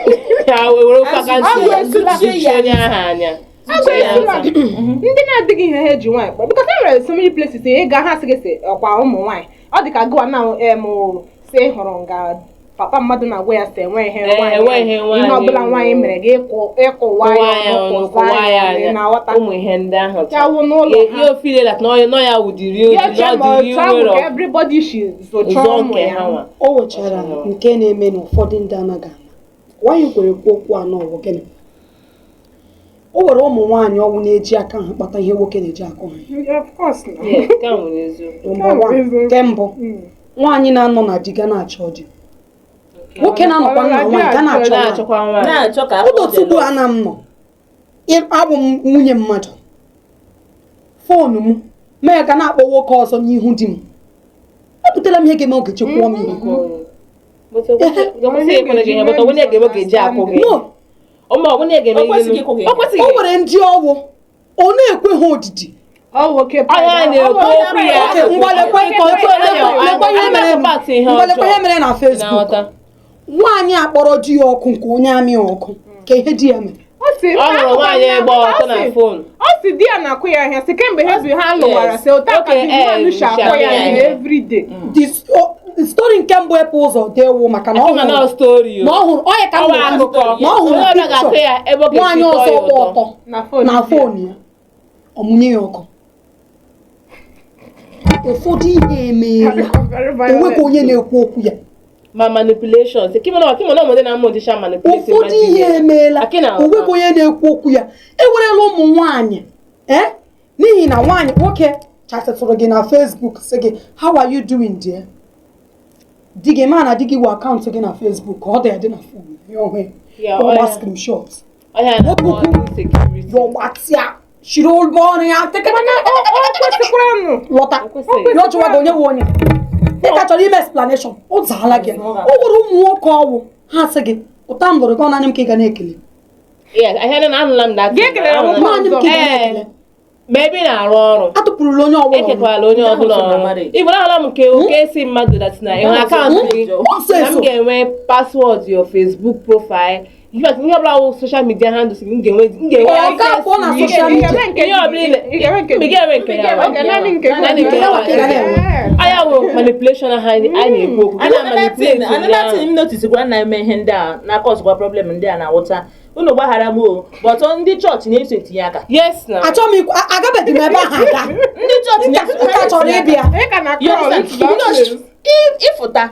Ya were ofe aka ntị Agụ esula. tụchie onye ahụ anya. Agụ esula ndị na-adịghị ihe ha eji nwaanyị kpọrọ, because e nwere so many places ị ga ha sị gị sị ọkwa ụmụ nwaanyị ọ dị ka gụwa na em sị hụrụ nga papa mmadụ na-agwa ya sị enwe ihe Eh, enwe ihe ihe nwaanyị ọbụla nwaanyị mere gị ịkụwa Kụwa ya ya ọnụ ọnụ, kụwa kụwa ya ya ọnụ, ị anya. na-aghọta? Ụmụ ihe ndị ahụ Ya wụ n'ụlọ ya ha. ofile that nọ ya wụdiri Ya chee ma odi otu ahụ were ka everybody shi zụcha ụzọ ụmụ nke ya. ha nwa. O wechara nke na-eme na ụfọdụ ndị anaghị ama nwaanyị kwere kwu okwu anọ ọwụ gịnị. O nwere ụmụ nwaanyị ọnwụ na-eji aka ha kpata ihe nwoke na-eji akụ ha. Of course na. Yes, nke a nwere eziokwu. Number one, nke mbụ, nwaanyị na-anọ na di ga na-achọ di, nwoke na-anọkwa nna nwaanyị ga na-achọ nwaanyị. Na-achọkwa nwaanyị. Na-achọ ka afọ Ụtụtụ ugbu a na m nọ abụ m nwunye mmadụ, foonu m mee ga na-akpọ nwoke ọzọ n'ihu di m, ebutela m ihe ga-eme oge chekwuo m ihe. But o kwesịghị ekwere gị ihe, but onye ga-eme ga-eji akụ gị. No, Ụmụ onye ga-eme O kwesịghị ịkwụ gị. O kwesịghị. o nwere ndị ọwụ ọ na-ekwe ha odidi. Ọ nwoke Ọnya na-ekwu okwu ya. Oke, ngwa lekwe lekwe ihe mere ngwa lekwe ihe mere na Facebook. Na-aghọta. Nwaanyị a kpọrọ di ya ọkụ nke onye amị ọkụ ka ihe di ya mere. Ọ sị Ọ hụrụ nwaanyị gba ọtọ na phone. Ọ sị di ya na-akụ ya ahịa sị kemgbe ha bi ha lụwara Yes. sị otu aka Okay, di nwaanyị si akụ ya eh, ihe everyday. The story nke mbụ epụ ụzọ dewo maka na ọ Akụ na hụrụ story o. na ọ hụrụ ọ ya ka m Ọ bụ na-ekwu, akụkọ. na ọ hụrụ Onye ọbụla ga-akụ picture ya ebe ọ ga-esi nwaanyị tọọ ọzọ ya gba ụtọ. ọtọ Na phone na di ya. phone ya, ọmụnye ya ọkụ. Ụfọdụ ihe emeela Very violent. enweghị onye na-ekwu okwu ya. Ma manipulations. Kimo na ọmọdé na mmụọ dịcha manipulate. Ụfọdụ ihe emeela Akị na onweghị onye na-ekwu okwu ya. Ewerela ụmụ nwaanyị ee n'ihi na nwaanyị nwoke chatịtụrụ gị na Facebook sị gị how are you doing dear, di gị ma na di gị wụ akaụntụ gị na Facebook ka ọ dị adị na fon ya ọhụ Ya, ya ọ ọgba ya. screenshot Ọnya na-akpọ Okwu. insecurity. ya ọgbatịa shiri ụgbọ ọrụ ya Ọ kwesịkwara nụ. lọta. O kwesịghị. Ya ọ chụwa gị onye wụ onye ị ka chọrọ ime explanation ọ zaala gị. O nwere ụmụ nwoke ọwụ ha sị gị ụta m lụrụ gị ọ naanị m ka ị ga na-ekele. Yes, ahịa na anụla m that. Gị ekelere Anụla m. nwoke Naanị m ka ị ga Eh. na-ekele. Ma ebe ị na-arụ ọrụ. Atụpụrụla onye ọbụla ọnụ. Ekekwala onye Nke ahụ ọbụla so na ọrụ. marriage. Ị bụrụ ahụla m nke oke si mmadụ that na ịhụ akaụntụ gị. Ọsọ Na m eso. ga-enwe password your Facebook profile. In fact, ihe ọbụla wụ social media handles m ga-enwe m ga-enwe Ọ ga-apụ na access social to media. Ihe ọbụla ị na- Ị ga-enwe nke Mba, ị ga-enwe nke ya. Okay, naanị nke gị. Naanị nke ya. Ka ị ga na-enwe. Eh. Anya wụ manipulation ahụ anyị na-ekwu okwu. Gị na Another manipulate thing onye another ahụ. thing m notice kwa na-eme ihe ndị a na-akọsụkwa problem ndị a na-awụta unu gbaghara m o, but ndị chọọchị na-eso etinye aka. Yes na. Achọ m ikwu agabeghị m ebe ahụ aga. Ndị chọọchị na-eso Nka chọrọ ịbịa. Ị ka na You crawl understand? into that Because place. ịfụta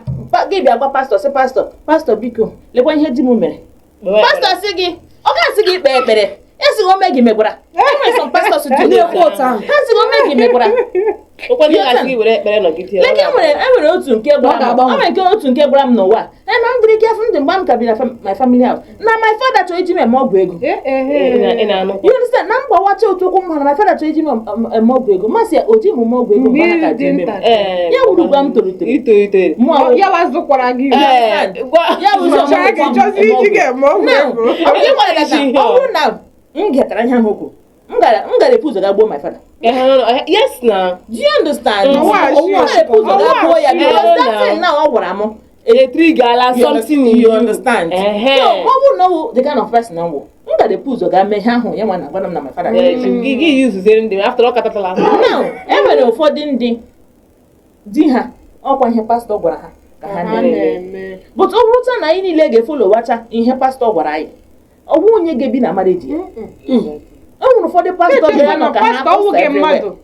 gị bịa gwa pastọ sị pastọ pastọ biko lekwa ihe di m mere, pastọ sị gị ọ ga-asị gị kpee ekpere esighị ome gị megwara. Enwere some pastors dị otu Na-ekwu otu ahụ. ha sịghị ome gị megwara. Ụkwa ndị ga-asị gị were ekpere nọgide. Leke enwere otu nke Ọ gwara m ga-agbanwe. enwere nke otu nke gwara m n'ụwa a na m dịrị ike afọ ndị mgbe m ka bi na my family house na my father chọrọ iji m eme ọgwụ ego. Eh, eh, eh. Ị na-anụkwa. You understand? Na m gbawacha otu okwu m hụrụ na my father chọrọ iji m eme ọgwụ ego, masị ya o ji m eme ọgwụ ego mgbe ha ka Mgbe ji ị dị eme m. nta. Ee. Ya wuru gwa m tolitere. Ito. Mụ awụ- Ya wazụkwara gị. Ee, gwa- Ya bụ ụzọ Zụchaa gị m chọzi eme iji ọgwụ. ga-eme ọgwụ Now, ego. ọ bụrụ na ọ bụrụ na m getara ihe ahụ o kwuru, m gara epu ụzọ ga gbuo my father. Yes na. Do you understand? Ọwụ M gara epu ụzọ ga gbuo ya Ọwụ because that asị. thing now ọ gwara m. E trigala You something in You understand? Ehe. So, ọ bụrụ na ọ wụ the kind of person m wụ, m gara epu ụzọ ga mee ihe ahụ ya nwa na-agwa m na my father Eh, ga eme. Gị yuzuziere ndị after ọ katatala. Now, e nwere ụfọdụ ndị di ha ọkwa ihe pastọ gwara ha ka ha Ha na-eme. na-eme. But ọ bụrụ taa na anyị niile ga-efolowacha ihe pastọ gwara anyị, ọ bụghị onye ga-ebi na marriage ya. E nwere ụfọdụ pastọ Echefu bịara na nọ ka ha pastọ ọwụ pastọ gị everywhere. mmadụ.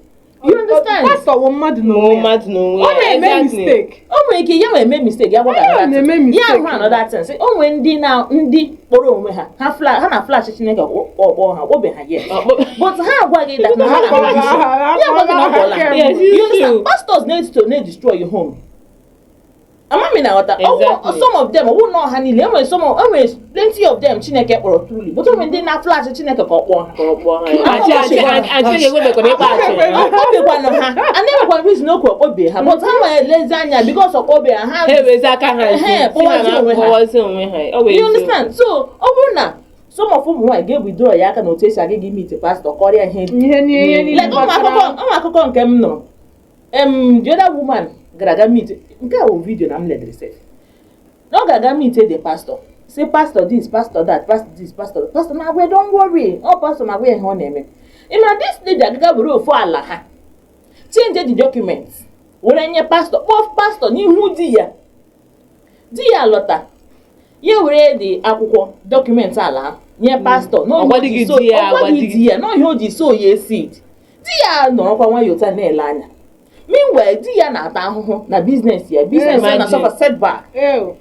You understand? Pastọ wụ mmadụ n'onwe ya. Mmadụ n'onwe Ọ ya. na-eme Exactly. mistake. O nwere ike ya nwere eme mistake, ya gwa gị Ya another na-eme thing. mistake. Ya hụ another thing. Sị, o nwere ndị na ndị kpọrọ onwe ha ha fla ha na flash Chineke ọkpọ ha kpọbe ha, yes, but ha agwaghị that na ha na Akpọla ha ha, ya agwaghị na ọ kpọla ha. Yes, You it's understand? true. Pastors need to na-destroy your home. Amami na ghọta. Exactly. Some of them, ọwụ na ha niile, enwere some of, enwere plenty of them Chineke kpọrọ truly, but o nwere ndị na flash Chineke ka ọ kpọọ ha. Ka ọ kpọọ ha. Achị ekwebekwana ịkpa achị. Ọkpọbekwanụ ha and enwekwa reason okwu ọkpọbe ha, but ha nwere lezi anya because ọkpọbe ha ha Ha ewezi aka ha Ehe, nsi, si ha kpọwazie na onwe ha. kpọwazie onwe ha. Ọ bụ You eziokwu. understand? So ọ bụrụ na some of ụmụ nwaanyị ga-ewithdraw ya aka na otu esi aga gị meet pastor kọrịa ihe Ihe niile niile like ụmụ akụkọ, ụmụ akụkọ nke m nụrụ, the other woman gara aga meet, nke a wụ video na m ledere sef, na ọ ga-aga meet the pastor, say pastor this, pastor that, pastor this, pastor that. Pastor na-agwa ya, don't worry, ọ pastor na-agwa ya ihe ọ na-eme. Ị ma this lady agaga were ofu ala ha, change the document, were nye pastor, kpọọ pastor n'ihu di ya. Di ya lọta, ya were dị akwụkwọ document ala ahụ nye pastor na Ọ gwadịghị di ya, ọ gwaghị agwadịghị. di ya na ọhịa o ji so ya seed. Di ya nọrọkwa nwayọọ taa na-ele anya. Meanwhile, di ya na-ata ahụhụ na business ya, business ya na Imagine. suffer setback. Ew.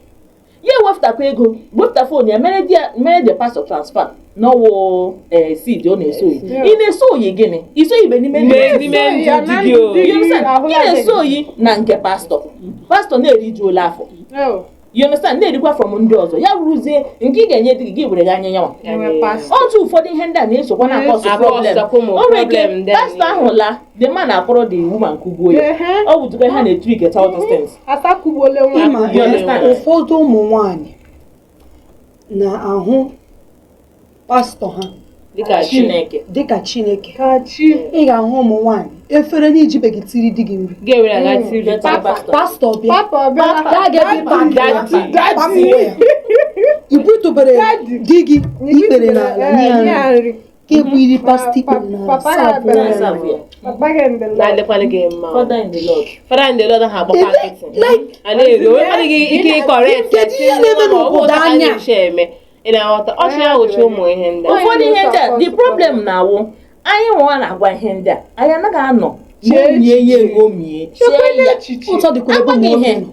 Ya ewepụtakwa ego, wepụta phone ya, mere di ya, mere the pastor transfer n'ọwụ seed ọ na-eso oyi. Yeah. Ị na-eso oyi gịnị? Iso ibe n'ime ndụ N'ime gị. n'ime Ya ndụ na di gị o. ndị di You understand? ahụ Ị na-eso adịghị. oyi na nke pastor, pastor na-erijuola afọ. Ew. You understand? Na-erikwa from ndị ọzọ, ya rụzie nke ị ga-enye di gị, gị were gị anya nyanwa. Enwe pastọ. Otu ụfọdụ ihe ndị a na-esokwa na akọsụ Akọsụ problem. ụmụ O nwere problem ike ndị a pastọ ahụ laa, the man akpọrọ the woman kugbuo ya. Ehe. Ọ wụtụkwa ha na-etriketa all these things. Asakugbuole nwa. Ịma You understand? ụfọdụ ụmụ nwanyị na-ahụ pastọ ha Dịka Chineke. dịka Chineke. Ka chi. Ị ga-ahụ ụmụ nwanyị efere n'ijibeghị tiri di gị nri, ga-ewere aga tiri. Get pastor. pastọ bịa, Papa ọbịala. ya ga-ebi Daddy. pakị ya, ibutubere Daddy. di gị ikpere n'ala nye ya Nye ya nri, nri. ka ebu iri pastọ ikpere n'ala Papa sapụ ya ya Na-asa nri. abụ ya. Papa gị in the Lord. Na-adịkwana gị mma. Father in the Lord. Father in the Lord ha agbakwa Ele- nkịtị. like- A na-eri onwe gị ike ịkọrekt. Kedu ihe na-eme n'obodo anya? Eme. Ị na-aghọta ọchị ya wụchi ụmụ ihe ndị a. Ụfọdụ ihe ndị a, the problem na-awụ anyị nwa na-agwa ihe ndị a, anyị anaghị anọ Chee ṅomie ya, echiche. eṅomie chee Chekwele ya. echiche. Ụtọ dịkwa ebe ụmụ Agwaghị nwoke ihe. nọ.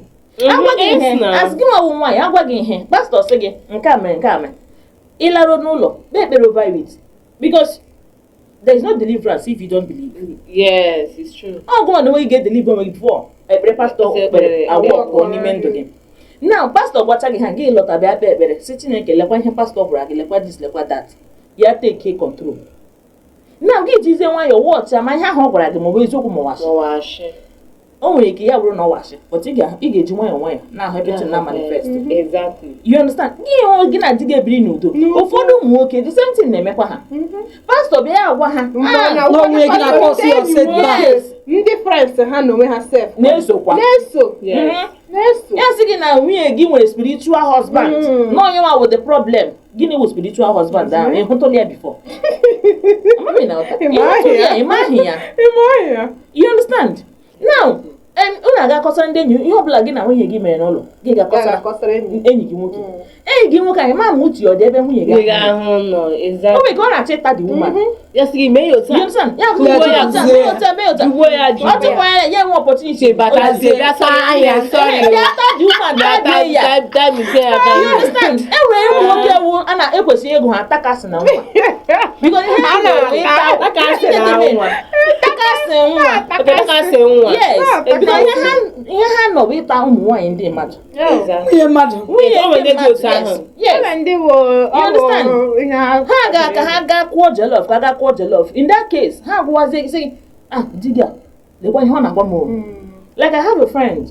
Agwaghị ihe. Yes, na. Asị gị nwa nwaanyị, agwaghị ihe pastọ sị gị nke a mere, nke a mere, ịlaruo n'ụlọ kpee ekpere over it, because there is no deliverance if you don't believe. Yes, it's true. Ọ gụnwa na onwe gị ga-edeliver onwe gị before ekpere pastọ Ekpere, kpere awụ ekpere. pụọ n'ime ndụ gị. Now pastọ gwacha gị ha, gị lọta bịa kpee ekpere si Chineke lekwa ihe pastọ gwara gị, lekwa this, lekwa that, ya take control. Now gị jizie nwayọọ watch ama ihe ahụ ọ gwara gị ma ọ bụ eziokwu ma ọ wasị. N'ụwa ashị. O nwere ike ya bụrụ na ọ wasị, but ị ga-eji nwayọọ nwayọọ na-ahụ everything na manifest. Exactly. You understand? Gị hụ gị na di gị ebiri n'udo. Ụfọdụ ụmụ nwoke, the same thing na-emekwa ha. Pastọ bịa ya agwa ha, Mgbe ọ "Ah, na- Na onwe gị na-akọsị ya Ndị enyi setback. nwoke, Yes. ndị friends ha na onwe ha sef Na-esokwa. na-eso Yes. na-eso. Ya sị gị na nwunye gị nwere spiritual husband, na onye nwa with the problem. Gịnị wụ spiritual husband ahụ? Ị hụtụla ya before? Amami na ụta. Ị hụtụla ya, ị maghị ya. Ime ọhịa. You understand? Now unu aga-akọsara ndị enyi ihe ọbụla gị na nwunye gị mere n'ụlọ gị, ga-akọsara Ga-akọsara enyi. enyi gị nwoke, enyi gị nwoke anyị ma ma uche ọ dị ebe nwunye gị Ndị ahụ. ga-ahụ nọ. O Exactly. nwere ka ọ na-achọ ịta the woman. Ya sị gị mee ya otu You a. understand? Ya Ya mee ya otu a, mee ya otu a, mee ya otu a. Jugbuo ya jugbuo Ọ tụkwa ya, ya enwe opportunity Batazie bịa saa ya sorry. Bịa taa the woman, Bịa taa die ya. taa taa ya You understand? E nwere ụmụ nwoke wu a na-ekwesịghị ịgụ ha takasị na nwa. Because ihe ha na-ewe ịta Takasị na nwa. Takasị nwa. Okay, takasị nwa. Yes. Because ihe ha nọ bụ ịta ụmụ nwaanyị ndị mmadụ. Exactly. Nwunye mmadụ. Nwunye O nwere ndị ndị dị otu mmadụ. ahụ. Yes. Enwe ndị wụ You understand? ọwụ ihe ha Ha ga ka ha gaa kwụọ jollof, ka ha gaa kwụọ jollof. In that case, ha agwụwazie sị gị, ah, di gị a, lekwa ihe ọ na-agwa m o. Like I have a friend,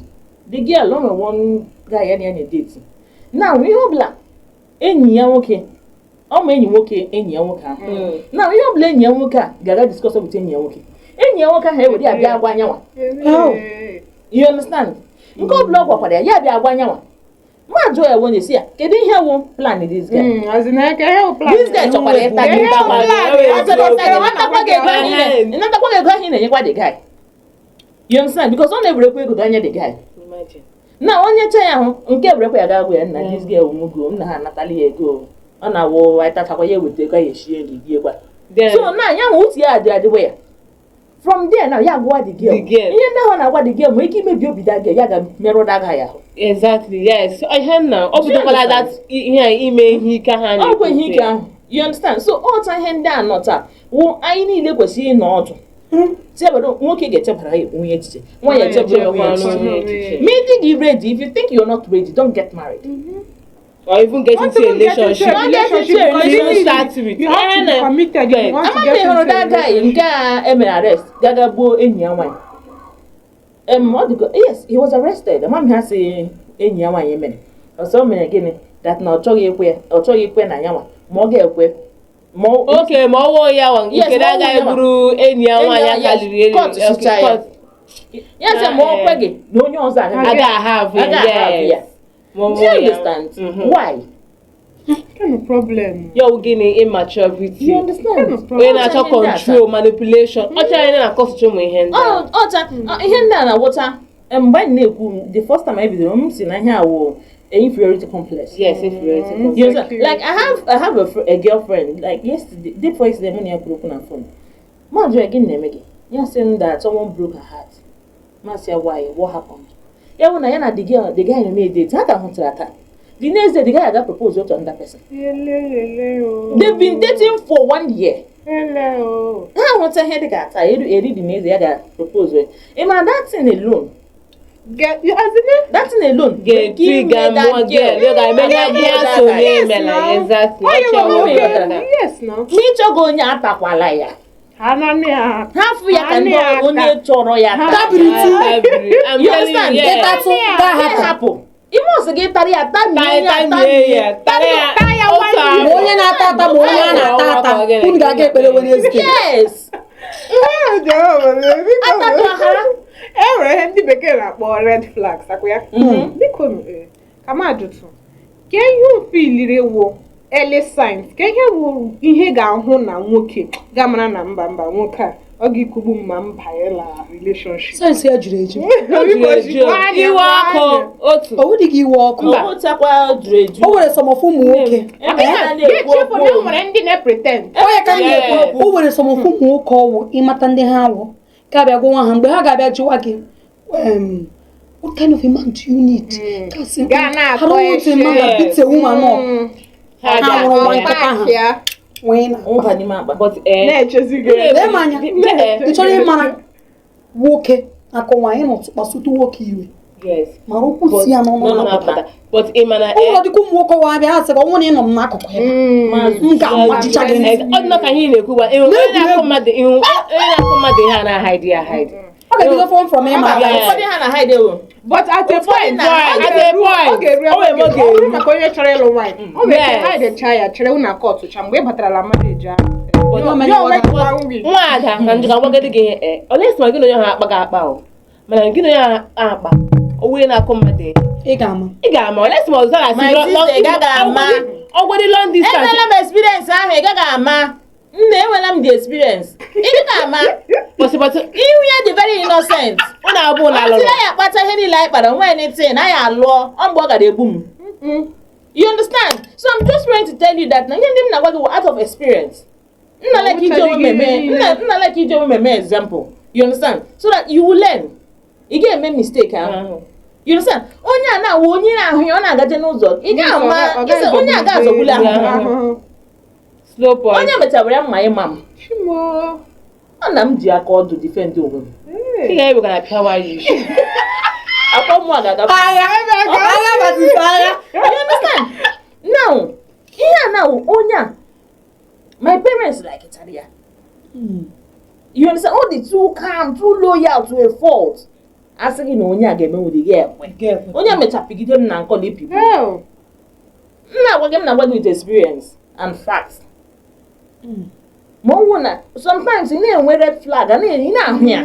the girl o nwere one guy ya na ya na-edate. Now ihe ọbụla enyi ya nwoke, ọ ma enyi nwoke enyi ya nwoke ahụ. Now ihe ọbụla enyi ya nwoke a ga-aga discuss with enyi ya nwoke. Enyi ya nwoke ahụ ewere ya bịa gwa anyanwa. Oh. You understand? Nke ọbụla ọ gwakwara ya, ya bịa gwa anyanwa. Ma jụọ ya wonye si ya, kedu ihe wụ plan this guy? Azịnaka ihe plan. This guy chọkwara ịta gị. Ihe Ịtakwa gị. plan. Ọ chọrọ ịta gị, natakwa gị ego ahụ ị natakwa gị ego ahụ ị na-enyekwa the guy. You understand? Because ọ na-ewerekwa ego ganye the guy. Imagine. Na onye cha ya ahụ nke ewerekwa ya gaa gwa ya nna this girl nwugo m na ha anatala ya ego ọ na-awụ ịtachakwa ya eweta ego ya eshie nri riekwa. Then, So na ya nwe uche ya adị adịwe ya. From there now, ya gwa the girl. The girl. Ihe ndị ahụ na-agwa the girl nwere ike imebi obi that girl, ya ga-merụ that guy ahụ. Exactly, yes. Ihe nna ọ bidokwala that ihe a ime ihe ike ha Ọ bụ ihe ike ahụ. You understand? So ọta ihe ndị a nọ taa wụ anyị niile kwesịrị ịnọ ọdụ. Chebara nwoke ga-echebara ya onwe ya echiche, nwaanyị echebara onwe ya echiche. echiche. Ma ị dịghị ready, if you think you're not ready, don't get married. Or even get Don't into a even get into a relationship. Don't get into a relationship because relationship. you Start with. You have to be Eh, committed if you want to Ama get m hụrụ into a that guy relationship. nke a emere arrest gaga gbuo enyi ya nwaanyị. Ọ dịgo, yes, he was arrested. Ama m ha sị enyi ya nwaanyị mere. Ọsọ o mere gịnị? That na ọ chọghị ekwe ya, ọ chọghị ikwe na ya nwa, ma ọ ga-ekwe. Ma ọ Okay, ma ọ wụọ ya nwa Yes, nke ma ọ wụọ agaghị ya nwa. bụrụ enyi ya Enyi nwaanyị ya, yes. akaliri elu. Court sụcha ya. Ya sị ma ọ kweghị na onye ọzọ agaghị Aga ahave, aga ahave ya. yes. Ma ọ Do you wụọ ya. understand? Mhm. Why? Kind of problem. Ya wụ gịnị immaturity. You understand? Kind of Onye problem. na-achọ Ihe ndị a control, manipulation. Ọ chọrọ onye na-akọsụcha ụmụ ihe ndị a. Ọcha ihe ndị a na-awụcha mgbe anyị na-ekwu the first time anyị bidoro m si na ihe a wụ inferiority complex. Yes, inferiority complex. You understand? Like I have a girlfriend. Like yesterday, day before yesterday, when I kwuru okwu na phone, ma jụrụ ya gịnị na-eme gị? Ya sị m that someone broke her heart. Ma sị ya why? What happened? Ya bụ na ya na the girl, the guy na date, ha ka hụtara taa. The next day, the guy aga propose to another person. Elelele o. They've been dating for 1 year. Ele o. Ha hụta ihe dịka taa, eri dị n'eze ya ga-propose. Ị ma that thing alone, Get you as in that thing alone Ga-etriga mmụọ girl. Ya ga-eme ya bịa so Yes, na now. Exactly. Why Ọ you chọrọ were ụmụ okay? ihe. Yes now. Ma ịchọghị onye atakwala ya. Ha na ya. Ha fụ ya ka ndị Ha onye chọrọ ya taa. Tabiri tu. Tabiri. I'm You telling you, understand? yes. Ịtatụ gaa hapụ. Hapụ. Ime ọsọ gị tara ya tamie ya Tamie tamie ya, tara ya Taa ya otu one afọ. Ma onye na-ata ata ma onye a na-ata ata unu ga-aga ekpere Wednesday. Yes. Atatụ aghara. E nwere ihe ndị bekee na-akpọ red flags akwa ya. Biko ka m ajụtụ ka ihe mfe iliri wụ early signs ka ihe wụ ihe ga-ahụ na nwoke ga-amara na mba nwoke a ọ ga-ekugbu m ma m banyela relationship. Sayensị ya juru eju. O juru eju. Iwe ọkụ otu. O nwedịghị iwe ọkụ. Mba. Ọwụchakwa juru eju. O nwere some of ụmụ nwoke. Ebe ha na-ekwu Ga-echefu na e okwu. nwere ndị na-pretend. Onye ka m Yes. na-ekwu o nwere some of ụmụ nwoke ọwụ ịmata ndị ha awụ ka abịa gwa ha mgbe ha ga-abịa jụwa gị what kind of a man do you need? Ka sị, Ga na-akọ I don't want a man that beats a woman up. Ha Ha ga- nwụrụ nwa nkịta ha. Ya Nwee na. Ụba n'ime akpa. But eh, na-echezi gị. Lee m anya. Eh, Ị chọrọ ịmara nwoke akụ nwaanyị nọ kpasutu nwoke iwe yes. mara okwu si ya n'ọnụ Nọ na-apụta. na-apụta. But ị ma na O nwere dịka ụmụ nwoke wa abịa ha sị gị ọnwụ na ị nọ m n'akụkụ ebe a, m ga-amachicha gị ntị. Ọ dị nnọọ ka ihe ị na-ekwu gba ịhụ onye na-akụ mmadụ ịhụ onye na-akụ mmadụ ihe a na-ahide ya ahide. Ọ ga-ebido from from ịma Yeah. aka. Ụfọdụ ha na hide o. But at a point, na- ọ at a ga-eru point, ọ ga-eru o nwere ebe ebe ọ ọ ga-eru. Ọ bụrụ ga-eru. maka onye chọrọ ịlụ nwaanyị o nwere ike Yes. hide cha ya chere unu akọtụcha mgbe ị batara na marriage ahụ. But Ya Ya onwe gị one week. nwaada ka njọ ka gwagodi gị ihe ee olee sị ma gị na onye ahụ akpa gị akpa o mana gị na onye ahụ akpa o wee na-akụ mmadụ ihe Ị ga-ama. ị ga-ama olee sị ma ọzọ ga-asị My sister, ị gaghị ama. ọgwụdị long distance Enwela m experience ahụ ị gaghị ama. Nna enwela m the experience. Ị gaghị ama. bọsị Ihu ya dị very innocent. ụnụ abụọ na Ọ alụrụ sị na ya akpata ihe niile anyị kpara nwee anything anyị alụọ ọ mgbe ọ gara egbu m. You understand? So I'm just trying to tell you that na ihe ndị m na-agwa gị wụ out of experience. Nna like iji onwe m eme nna like iji onwe m eme example. You understand? So that you will learn. Ị ga-eme mistake ahụ. You understand? Onye a na-awụ onye na-ahụ ya ọ na-agaje n'ụzọ ị ga-ama isi onye a ga-azọgbuli ahụhụ. Ahụhụ. slow point Onye mechara ya mma ịma m. Chimo. Ọ na m ji aka ọdụ defend onwe m. ị ga-ewe ka na pịawa ya isi Akwa mmụọ ga-agafe. Agha agha batịta agha. You understand? Now, ihe a na onye a, my parents like it ya. You understand? All the too calm, too loyal to a fault. Asị gị na onye a ga-emenwu gị ekwe. Onye a mechapigide m na nkọli pipu. Hell. M na-agwa gị m na-agwa gị with experience and facts. Ma ọ wụ na sometimes ị na-enwe red flag, ị na-ahụ ya.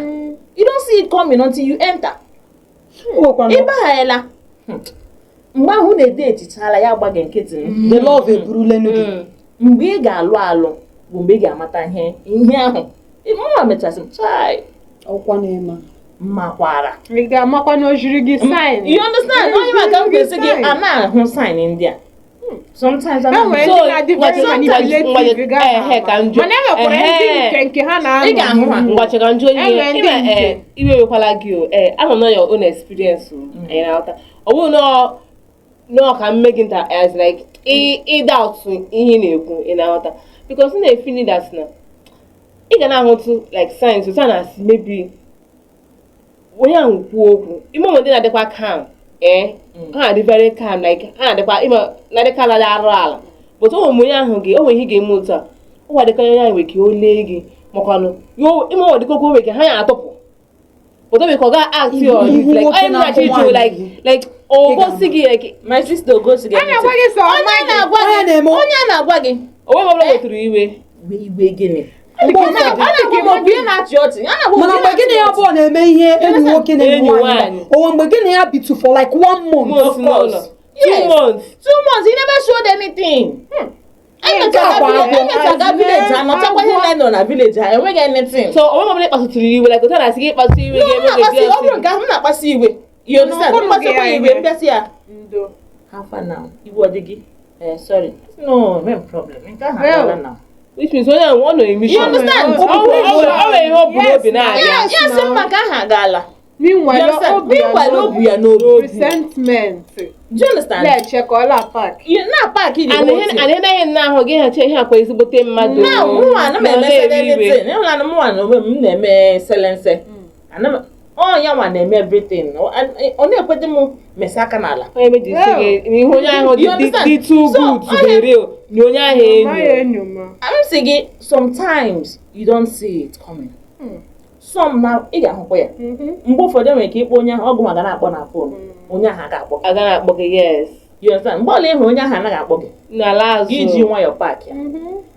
You don't see it coming until you enter. O nwekwara Ị baghaela. Mgbe ahụ na-ede echichala ya agba gị nkịtị. the love eburulenu gị. Mgbe ị ga-alụ alụ bụ mgbe ị ga-amata ihe ihe ahụ. Mma mechasị m chai Ọkwa na-ema. mmakwara. Ị ga-amakwa na o jiri gị sign. You understand? Onye maka m ga-esi gị a na-ahụ sign ndị a. Sometimes E nwere So, ndị na-adị very sometimes- manipulative, ị gaghị ehe, ka ama. njọ. Mana e nwekwara ndị Ehe. nke nke ha na-anọ Ị ga-ahụ ha. Ngwa cheka njụ onye Enwere ndị ime nke. ee iwe ewekwala gị o ee ama m na your own experience o anyị na-aghọta ọ bụrụ na ọ ka mme gị nta as like ị doubt ihe ị na-ekwu ị na-aghọta because m na-efeel that na ị ga na-ahụtụ like signs otu a na-asị maybe onye ahụ kwuo okwu ime ụmụ ndị na-adịkwa calm ee ha na-adị very calm like ha na-adịkwa ịma na-adịka ala arụ ala but o nwere onye ahụ gị o nwere ihe ị ga-eme otu a ọ gwadịka onye ahụ nwere ka o lee gị makwanụ ime ọ dịka okwu o nwere ka ha ya atụpụ but o nwere ka ọ ga act on Ihu it like nwoke onye na-akụ na-achọ ịjụ nwaanyị like ihe. like o gosi gị like My sister gosi gị A na-agwa gị sọ onye ọma a gị. na-agwa Onye gị na-eme- onye a na-agwa gị onwe m ọbụla wetụrụ iwe iwe gịnị Mgbe ọ ụfọdụ- na-agwa m okwu ihe na-achị ọchị a na-agwa m mana okwu mgbe gị na ya abụọ na-eme ihe enyi nwoke na enyi Enyi nwaanyị nwaanyị. onwe mgbe gị na ya bitu for like one month months n'ụlọ course. 2 Yes. months 2 months he never showed anything. Nke a bụ agwọ. Emechaga village ha nọchakwa ihe na nọ na village ha enweghị anything. So onwe m ọbụla ịkpasutụrụ iwe like otu a na-asị gị ịkpasu iwe No, m ga-eme gị na-akpasu ọ bụrụ nke ahụ m na-akpasu iwe you understand N'ụfọdụ mkpasukwa gị iwe ya mbịasị ya Ndo. how far now iwe ọ dị gị eh sorry no no problem nke ahụ Well. agala now. Which means onye ahụ ọ nọ You emission understand? ọ nwere ihe ọ bụ n'obi na-abịa. Ya ya sị m maka ahụ agaala. You Meanwhile, understand? obi ya Meanwhile, n'obi. obu ya n'obi. Resentment. Do you understand? Na-eche ka ọ laa park. You na park the And whole ihe thing. and ihe ihe nna ahụ gị hacha ihe akwa ezigbote mmadụ Now, mụnwa ana m na ọ eme na-ewe iwe. anything. Ịhụla na mụnwa na onwe m na-eme selense. Ana m ọ ya nwa na-eme everything. Ọ na-ekwete m mesa aka n'ala. Onye meji isi gị na ihe onye ahụ You dị understand? dị too So, good to be onye- real na onye ahụ Amaghị enyo enyo ma. M sị gị sometimes you don't see it coming. Some na ị ga-ahụkwa ya. Mgbe ụfọdụ enwere ike ịkpọ onye ahụ ọgụ ma ga na-akpọ na phone. Onye ahụ aga akpọ gị. Aga na-akpọ gị yes. You understand? Mgbe ọla ị hụrụ onye ahụ anaghị akpọ gị. N'ala azụ Gị ji nwayọọ park ya.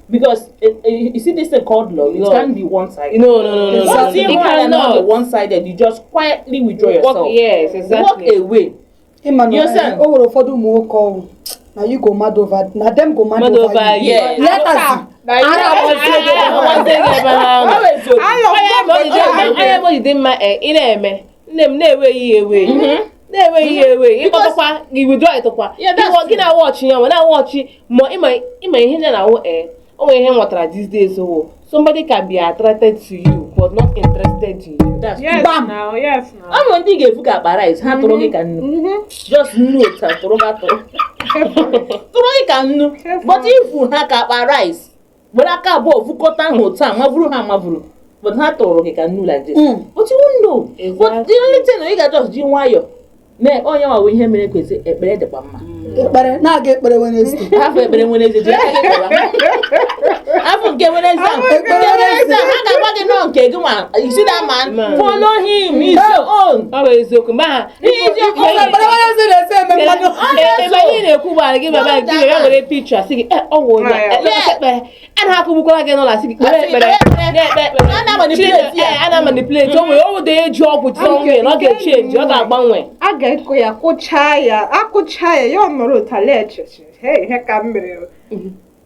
Because you see this thing called love, it Love. can be one-sided. No, no, no, no, no. Once you It know that not cannot. one-sided, you just quietly withdraw yourself. Walk, yes, Walk exactly. away. Ịma na You understand? o nwere ụfọdụ ụmụ nwoke ọwụ na you go mad over na them go mad Mad over over you. you. Yes. Let us ara agbazie gị ebe ha Agbazie gị ebe ha nọ. Always okay. Onye ebe o ji dị mma ị na-eme nne m na-enweghị ya enweghị na-enweghị ya enweghị ịkpọtụkwa gị withdraw ịtụkwa Yeah, that's gị na-awọchị ya ma na-awọchị ma ịma ihe ndị na-awụ ee o nwere ihe m ghọtara these days wo somebody can be attracted to you but not interested in you. That's Yes Bam. now, yes now. Ọ nwere ndị ị ga-efu ka akpa rice ha tụrụ gị ka nnu just nnu otu a tụrụ gị atụrụ tụrụ gị ka nnu but ifu ha ka akpa rice were aka abụọ vukọta ha otu a mavuru ha mavuru but ha tụrụ gị ka nnu like this but you won't know but the only thing ị ga-just ji nwayọ na onye nwa ihe mere kwesị ekpere dịkwa mma. Ekpere na-aga ekpere Wednesday. Afọ ekpere Wednesday ji aka gị kpọwa afọ nke Wednesday ahụ Ekpere nke Wednesday ahụ, ha ga-agwa gị nọọ nke gị nwa you see that man follow him he is your own. Ọ bụ eziokwu mgbe aha He is your own. Ekpere Wednesday na-ese eme mmadụ. Ebe anyị na-ekwu gbara gị baba gị ya were picture sị gị ọ wụ onye a, Yeah. ekpere a na-akụgbukwara gị n'ụlọ sị gị kpere Asị gị, ekpere kpere ekpere. na-ekpe ekpere A na-manipulate Chineke- ya. a na-manipulate o nwere o nwere eji ọgwụ tụọ nwunye na ọ ga-echenji ọ ga-agbanwe. A ga-ekụ ya kụchaa ya akụchaa ya ya ọ nọrọ ụtala echeche hey ihe ka m mere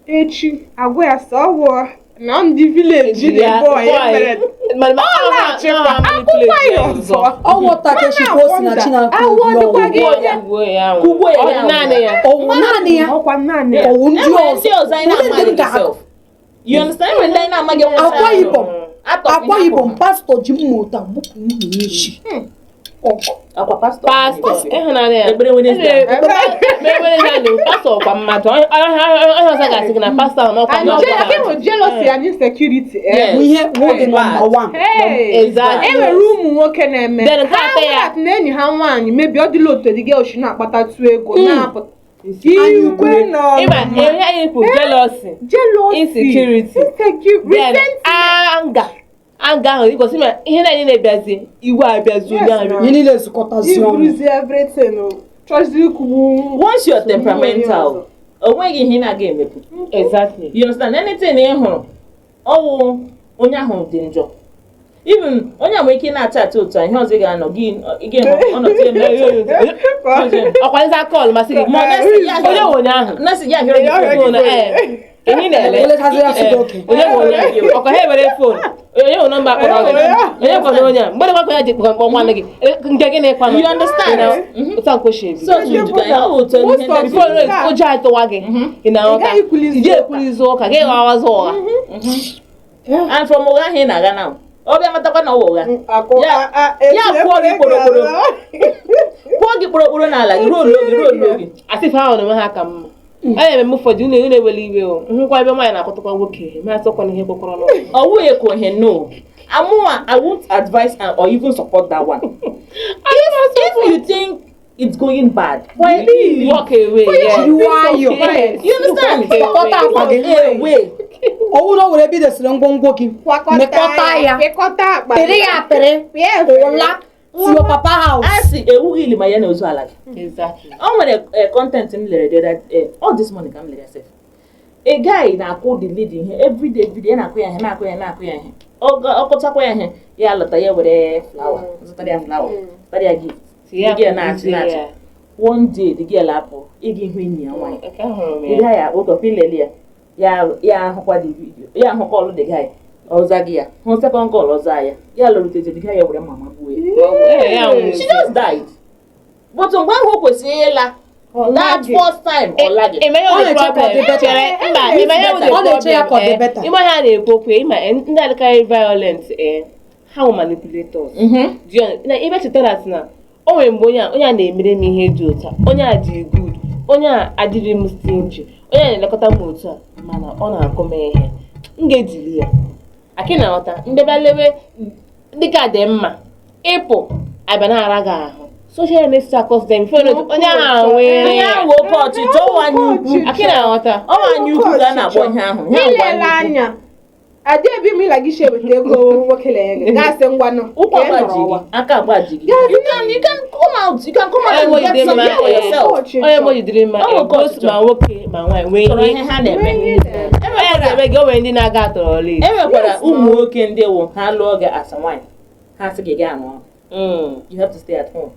echi agwa ya sọ ọwụọ na ndị village dị boy mere ọ na-achịkwa akwụkwọ ya ọzọ. Ọ wọta ka esi ka o si na Chineke Awọ dịkwa gị ọwụ. onye Kugbuo ya Ọ dị naanị ya. Ọwụ naanị ya ọkwa naanị ya. ọwụ ndị Enwere ọzọ ndị ọzọ anyị Ụdị ndị na-amaghị m ga-akụ. yourself. You understand? Enwere ndị anyị na-amaghị nwụcha Akwa ahụ. Ibom Atọ Akwa Ibom pastọ ji mma ụta gbupụ nwunye ya isi ọkụ. Akwa pastọ. Pastọ ịhụnanya ya Ekpere Wednesday. Ekpere Wednesday na pastọ kwa mmadụ onye ọzọ ga-asị gị na pastọ ahụ n'ọkwa And n'ọkwa jealousy, jealousy and insecurity. Eh? Yes. Bụ ihe nwoke nọmba 1. Hey. Exactly. E nwere ụmụ nwoke na-eme Then nke ha atọ ya. hụrụ na enyi ha nwaanyị mebi ọ dịla otu dị gị na-akpatatụ ego na-apụta Anya ukwu. iwe na Ịma ọnụma ihe anyị kwuru jealousy, jealousy, insecurity, insecurity, then resentment. anger anger ahụ igosi ma ihe na anyị na-ebiazi iwe abịazi onye Yes, ahụ. na. Ihe niile zukọtazi ọnụ. Iburuzi everything o chọzi ikwugbu Once you're temperamental, o nweghị ihe ị na-aga emepụ. Exactly. You understand? Anything ị hụrụ, ọwụ onye ahụ dị njọ. Even onye a nwere ike ị na-acha acha otu a, ihe ọzọ ị ga-anọ gị ị ga-ehụ ọnọdụ eme otu a. Ọkwa nza kọl masị gị Ma ọ na-esi ya onye nwe onye ahụ Nọọsụ ya hịọrọ gị Phone, phone. eh, ihe ị na-ele Eletazi ya sị gị oke. onye nwe onye ahụ ọkwa ha ewere phone Onye nwe nọmba kpọrọ gị? Onye kwado onye a? Mgbe dịkwa ya ji kpọkpọ nwanne gị. Nke gị na-ekwanụ. You understand? Otu a kwesịrị ebi. So to ya ọ otu ihe ndị Before you know it, ụjọ atụwa gị. Ị na-aghọta? Ị gaghị ekwulizi Ị gaghị ekwulizi ụka, gị ghawazi ụgha. And from ụgha ahụ ị na-agha now, ọ bịa matakwa na ọ wụ ụgha. Akụ- Ya- a- ya kwụọ gị kpọrọkpọrọ. Kwụọ gị kpọrọkpọrọ n'ala gị, ruo gị, ruo gị. Asị ife ahụ na-eme ha ka mma. A na-eme m ụfọdụ unu unu ewela iwe o. Nhụkwa ebe nwaanyị na-akọtakwa nwoke, ma asọkwa na ihe kwekọrọ n'ụlọ. Ọ wụghị ka ohe no. Amụwa, I won't advise and or even support that one. If you think it's going bad, why leave? Walk away. Yes. Jiri nwayọọ. Yes. You understand? Walk away. Kpọkọta akpa gị. Walk away. Ọwụ na o were ebe i desịrị ngwongwo gị mekọta ya Pịkọta akpa pịrị ya apịrị Pịa efere. ụla to your papa house. A sị ewughị ili ma ya na ozu ala gị. Exactly. O nwere content m lere the other all this morning ka m lere sef. A guy na-akụ the lady ihe everyday everyday, ya na-akụ ya ihe, na-akụ ya, na-akụ ya ihe. Ọ kụchakwa ya ihe, ya lọta, ya were flower, zụtara ya flower, zụtara ya gift. The girl na-achị na-achị. One day the girl apụ ịga ihu enyi ya nwaanyị. Nke ahụrụ m The ya. guy akpọkọpụ ilele ya, ya ya ahụkwa the video, ya ahụ call the guy, ọza gị ya hụ second call, ọza ya, ya lọrutezi, the guy ya were mma magbuo ya. Ee, ya nwụrụ. She just died. But mgbe ahụ o kwesịrị ịla that first time, ọ laghị. Ịma ihe Ọ wụ the na-eche ka ọ dị problem? better. Chere, mba, ịma ihe wụ the Ọ na-eche ya ka ọ dị problem, eh? better. Ịma ihe a na-ekwu okwu ya, ịma ndị adịkarị violent, ha wụ manipulators. Do you na ebe chetara sị na o nwere mgbe onye a onye a na-emere m ihe dị otu a, onye a dị good, onye a adịrị m stingy, onye a na-elekọta m otu a, mana ọ na-akụ m ihe m ga-ejiri ya akị na nghọta ndebe lewe dịka dị mma ịpụ abịa na-ara gị ahụ social media across them before you know it, onye ahụ nwere Onye ya ahụ oke ọchịchọ, ọwa anya ukwu. Akị na nghọta. Ọwa anya ukwu ka a na-akpọ ihe ahụ. Ihe ahụ bụ Ilele anya ukwu. anya adaebi m ịla gị si eweta ego nwoke na gị gasị ngwanụ Ụkwụ ka ị nọrọ agbaji gị, ọwa. aka agbaji gị. You can come out, you can come out and Onye get dị mma, something for yourself. onye mo jidere mma Ọ nwere both ọchịchọ. ma nwoke ma nwaanyị nwee Chọrọ ihe ihe ha na-eme. Nwee ihe na-eme. onye ga-eme gị o nwere ndị na-aga atọrọ late. E nwekwara ụmụ nwoke ndị wụ ha lụọ gị as nwaanyị, ha sị gị gaa arụ ọrụ. You have to stay at home.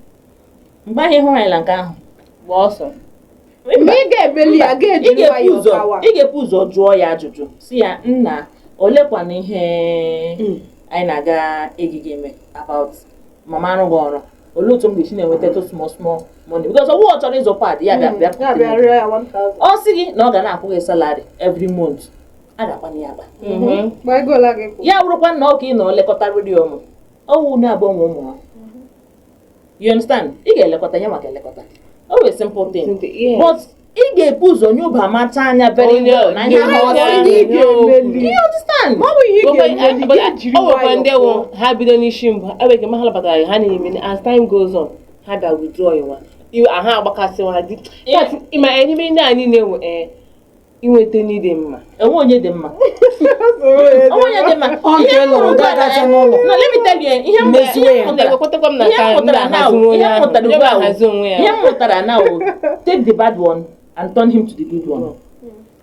Mgbe ahụ ịhụ anyịla nke ahụ, Gba ọsọ. Mgbe ị ga-ebeli ya ị ga-ejiri ga-ebu nwayọọ ụzọ gawa. ị ga-ebu ụzọ jụọ ya ajụjụ, si ya, nna, olekwana ihe anyị na-aga egige eme about mama arụghị ọrụ, olee otu m ga-esi na-enweta small small money, because ọwụ ọ chọrọ ịzụ pad ya bịa bịa Ya bịa rịọ ya 1000. ọ sị gị na ọ ga na-akwụ gị salary every month, a ga-akwana ya akpa. Gba ego ole gị kwụ. Ya bụrụkwa na ọ ka ị nọ lekọta redio ụmụ ọwụ na-abụ ụmụ ụmụ ha, you understand, ị ga-elekọta ya maka elekọta o wee simple thing. Yes. But ị ga-ebu ụzọ nyoba macha anya very Onye- well na ihe ahụ ọ onye- sị gị. Ị ga-emeli. You understand? Ma ọ bụ ihe ị ga-emeli, But gị jiri o nwekwa nwayọọ ndị pụọ. wụ ha bido n'isi mbụ eweke ma ha nabatara ha na-eme, as time goes on ha bịa withdraw iwa iwe ahụ agbakasịwa ha dị. In fact, ịma n'ime ndị a niile wụ inweta ndị dị mma. Enwe onye dị mma, onwe onye dị mma. Ọ nke Ihe m lụrụ hụrụ ugbu a gaa gacha na- n'ụlọ. No, let me tell you, ihe m Meziwe ihe ya. m mụtara Ekwetekwa m na ihe m ka ndị mụtara now, ahazi onye ihe m ahụ mụtara onye ugbu a ahazi onwe ya. ihe m mụtara now, take the bad one and turn him to the good one.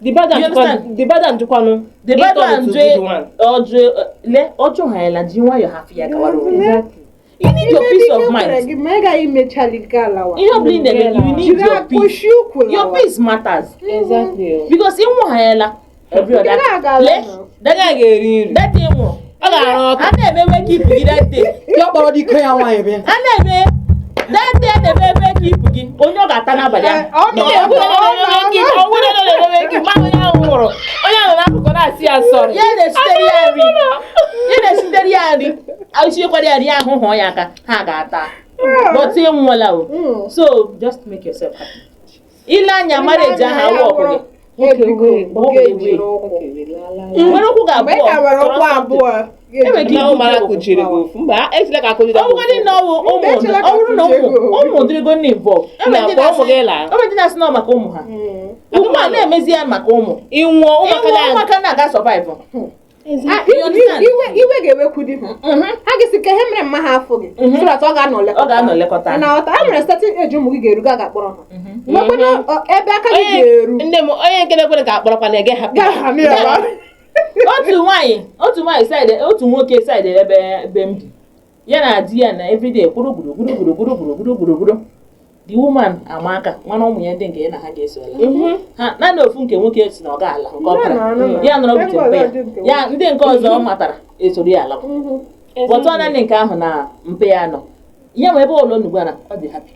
The bad You one understand? the bad one jụkwanụ The bad ịtọ one to jụ good one. ọjụ le ọjụ ha ya ji nwayọọ hafụ ya gawara onwe ya. Exactly. You need your peace of Ime ike kwere mind. gị ma ị gaghị imechali gị alawa. Ihe ọbụla ị na-eme, you need Jiri your peace. akpụshi ukwu Your lawa. peace matters. Exactly. Because ịnwụ ha yala every other Nke na-aga le ala nọ. that Onye a ga-eri nri that day nwụrụ, ọ ga-arụ ọkụ. a na-eme wake up gị that day. Ya kpọrọ dike ya nwaanyị bịa. A na-eme that day, a na-eme wake up gị, onye ọ ga-ata n'abalị ahụ. Ọ nọ, ọ nọ, ọ nọ, ọ nọ. onye ahụ nwụrụ, onye ahụ n'akụkụ na-asị ya sọrị. Ya na-esitere ya nri, ya na-esitere ya nri, esiekwara ya nri ahụ, hụọ ya aka ha ga-ata, but ị nwụọla o. So just make yourself happy. Ile anya marriage ahụ awụ ọkụ gị. Ga-ejiri ụkwụ. Nwere ụkwụ gị Mgbe ị ka abụọ nwere chọrọ ụkwụ something. abụọ, Enwere ike Ndị ahụ mara kụchiri gị ofu mba ejila ka akụjiri Ọ bụgodị na ọwụ ụmụ, ọ bụrụ na ụmụ ụmụ dịrịgo na involve, enwere ndị Na, kpọọ ụmụ gị na-asị laa. enwere ndị na-asị na ọ maka ụmụ ha ugbu a na-emezi ya maka ụmụ Ịnwụọ ụmụaka ịnwụ na ụmụaka na-aga survive. Ah, You understand? iwe ga-ewekwu di ha. Ha ga-esi ka ihe mere mma ha afọ gị so that ọ ga-anọ lekọta. Ọ ga-anọ lekọta. Mana ọta e nwere certain age ụmụ gị ga-eru ga ga-akpọrọ ha. Nwekwanụ ebe aka gị ga-eru. Nne m onye nke na-ekwere ka akpọrọkwa na-ege hapụ. Ga-ahụ ya ba. Otu nwaanyị side, otu nwoke side ebe m bi, ya na di ya na everyday kwuru gburu gburu gburu gburu gburu gburu gburu gburu. The woman ama aka mana ụmụ ya ndị nke ya na ha ga-eso ala. Ha naanị ofu nke nwoke si na ọ ga-ala nke ọ Na, na, na. bara ya nọrọ Nke bute mpe ọzọ dị nke ya ya ndị nke ọzọ ọ matara esoro ya ala. But ọ naanị nke ahụ na mpe ya nọ ya ma ebe ụlọ ugbu a na ọ dị happy.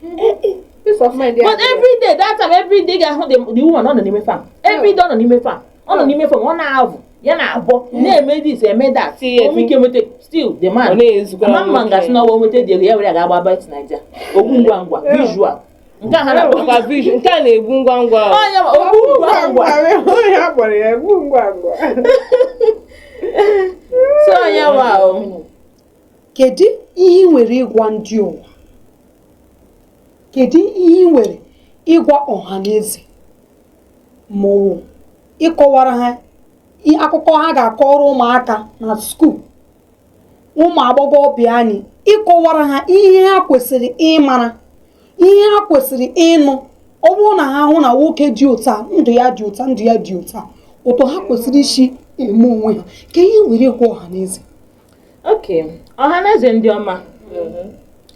Peace of mind ya. But every day, that time, every day ga-ahụ the woman ọ nọ n'ime farm. Every day ọ nọ n'ime farm. Ọ nọ n'ime farm, ọ na-avụ, ya na-abọ, na-eme this, eme that. See, yes. O nwee ike nweta still the man. Ọ na-ezukwara Ama mma nwoke. ngasị na ọwa nweta dị ego ya were ya ga-agba bet Naija. Ogbu ngwa ngwa, visual. Nke a ha na-akpọ Ọkwa vision nke a na-egbu ngwa ngwa o. Onye ma ogbu ngwa ngwa. Onye a kpọrọ ya egbu ngwa ngwa. So onye wa o. Kedu ihe ị nwere ịgwa ndị ụwa? Kedu ihe ị nwere ịgwa ọha na eze ma ọ bụ ịkọwara ha akụkọ ha ga-akọrọ ụmụaka na school, ụmụ agbọghọbịa anyị, ịkọwara ha ihe ha kwesịrị ịmara, ihe ha kwesịrị ịnụ, ọ bụrụ na ha hụ na nwoke dị otu a, ndụ ya dị otu a, ndụ ya dị otu a, otu ha kwesịrị isi eme onwe ha, ka ihe nwere ịgwa ọha na eze? Okay, ọha na eze ndị ọma.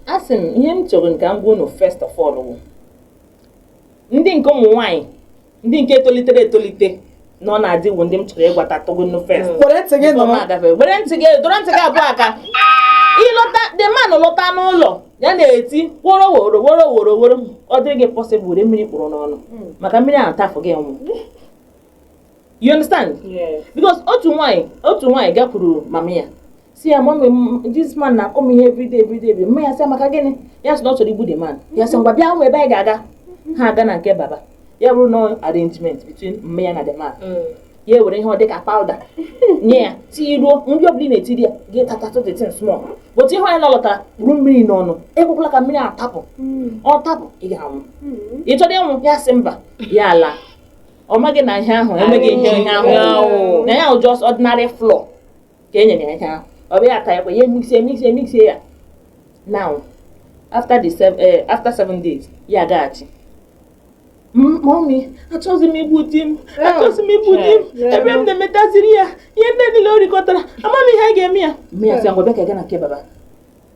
Asị m ihe m chọrọ nke m gwa unu first of all wụ ndị nke ụmụ nwaanyị, ndị nke tolitere etolite nọ na-adị wụ ndị m chọrọ ịgwata togonu first. Were ntị gị Before m nọrọ. agafe, were ntị gị dọrọ ntị gị abụọ aka. Ịlọta, the man lọta n'ụlọ ya na-eti woro woro woro woro woro, ọ dịrị gị possible, were mmiri kpụrụ n'ọnụ maka mmiri ahụ tafụ gị nwụ. You understand? Yes. Because otu nwaanyị gakwuru mama ya si ya, "Mommy, this man na-akọ m ihe everyday, everyday, everyday." Mama ya sị ya, "Maka gịnị?" Ya sị na ọ chọrọ igbu the man. Ya sị, "Ngwa, bịa hụ ebe anyị ga-aga." Ha aga na nke baba ya, bụrụ no arrangement between mama ya na the man. Ya ewere ihe ọ dịka powder nye ya tiruo nri ọbụla ị na-etiri ya, gị tatatụ the thing small, but ihe onye nọlọtara kpụrụ mmiri n'ọnụ, ekwekwala ka mmiri ahụ tapụ. Ọ tapụ, ị ga-anwụ. Ị chọrọ ịnwụ? Ya sị mba. Ya ala, ọ maghị na ihe ahụ emeghị ihe ahụ Ahụ. na ya wụ just ordinary flour ka e nyere ya. Ihe ahụ ọ bịa ata ya kwa ya emixie emixie emixie ya. Now after the seven, after 7 days ya agaghachi, "Mommy, achọghịzi m igbu di m, achọghịzi m igbu di m. Ebe m na-emetaziri ya ihe ndị niile o rikọtara, ama m ihe a ga-eme ya." Mme ya sị, "Ngwa, bịa ka ị gaa na nke baba."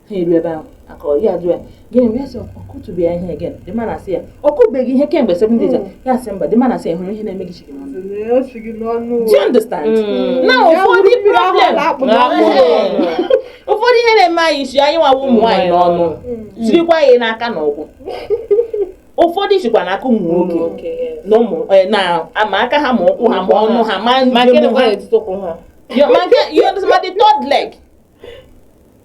Ha eru ebe ahụ, akọ ya jụọ ya, "Gịnị mere?" Ya sị ọ kụtụbeghị ihe again. The man asị ya, "Ọ kụbeghị ihe kemgbe 7 days?" Ya sị mba. The man asị ya, "Hụrụ ihe na-eme gị chi gị n'ọnụ." O si gị n'ọnụ. Do you understand? Now Ya ụfọdụ wuru mmiri ahụ problem na-akpụ n'ọnụ. Ụfọdụ ihe na-eme anyị isi anyị nwawa ụmụ nwaanyị n'ọnụ jirikwa anyị n'aka na ụkwụ, ụfọdụ sikwa n'aka ụmụ nwoke Nwoke, yes. na ụmụ na ama aka ha ma ụkwụ ha ma ọnụ ha ma Ma njem nke dịkwa ha. n'etiti ụkwụ ha. Ma you understand, ma the third leg,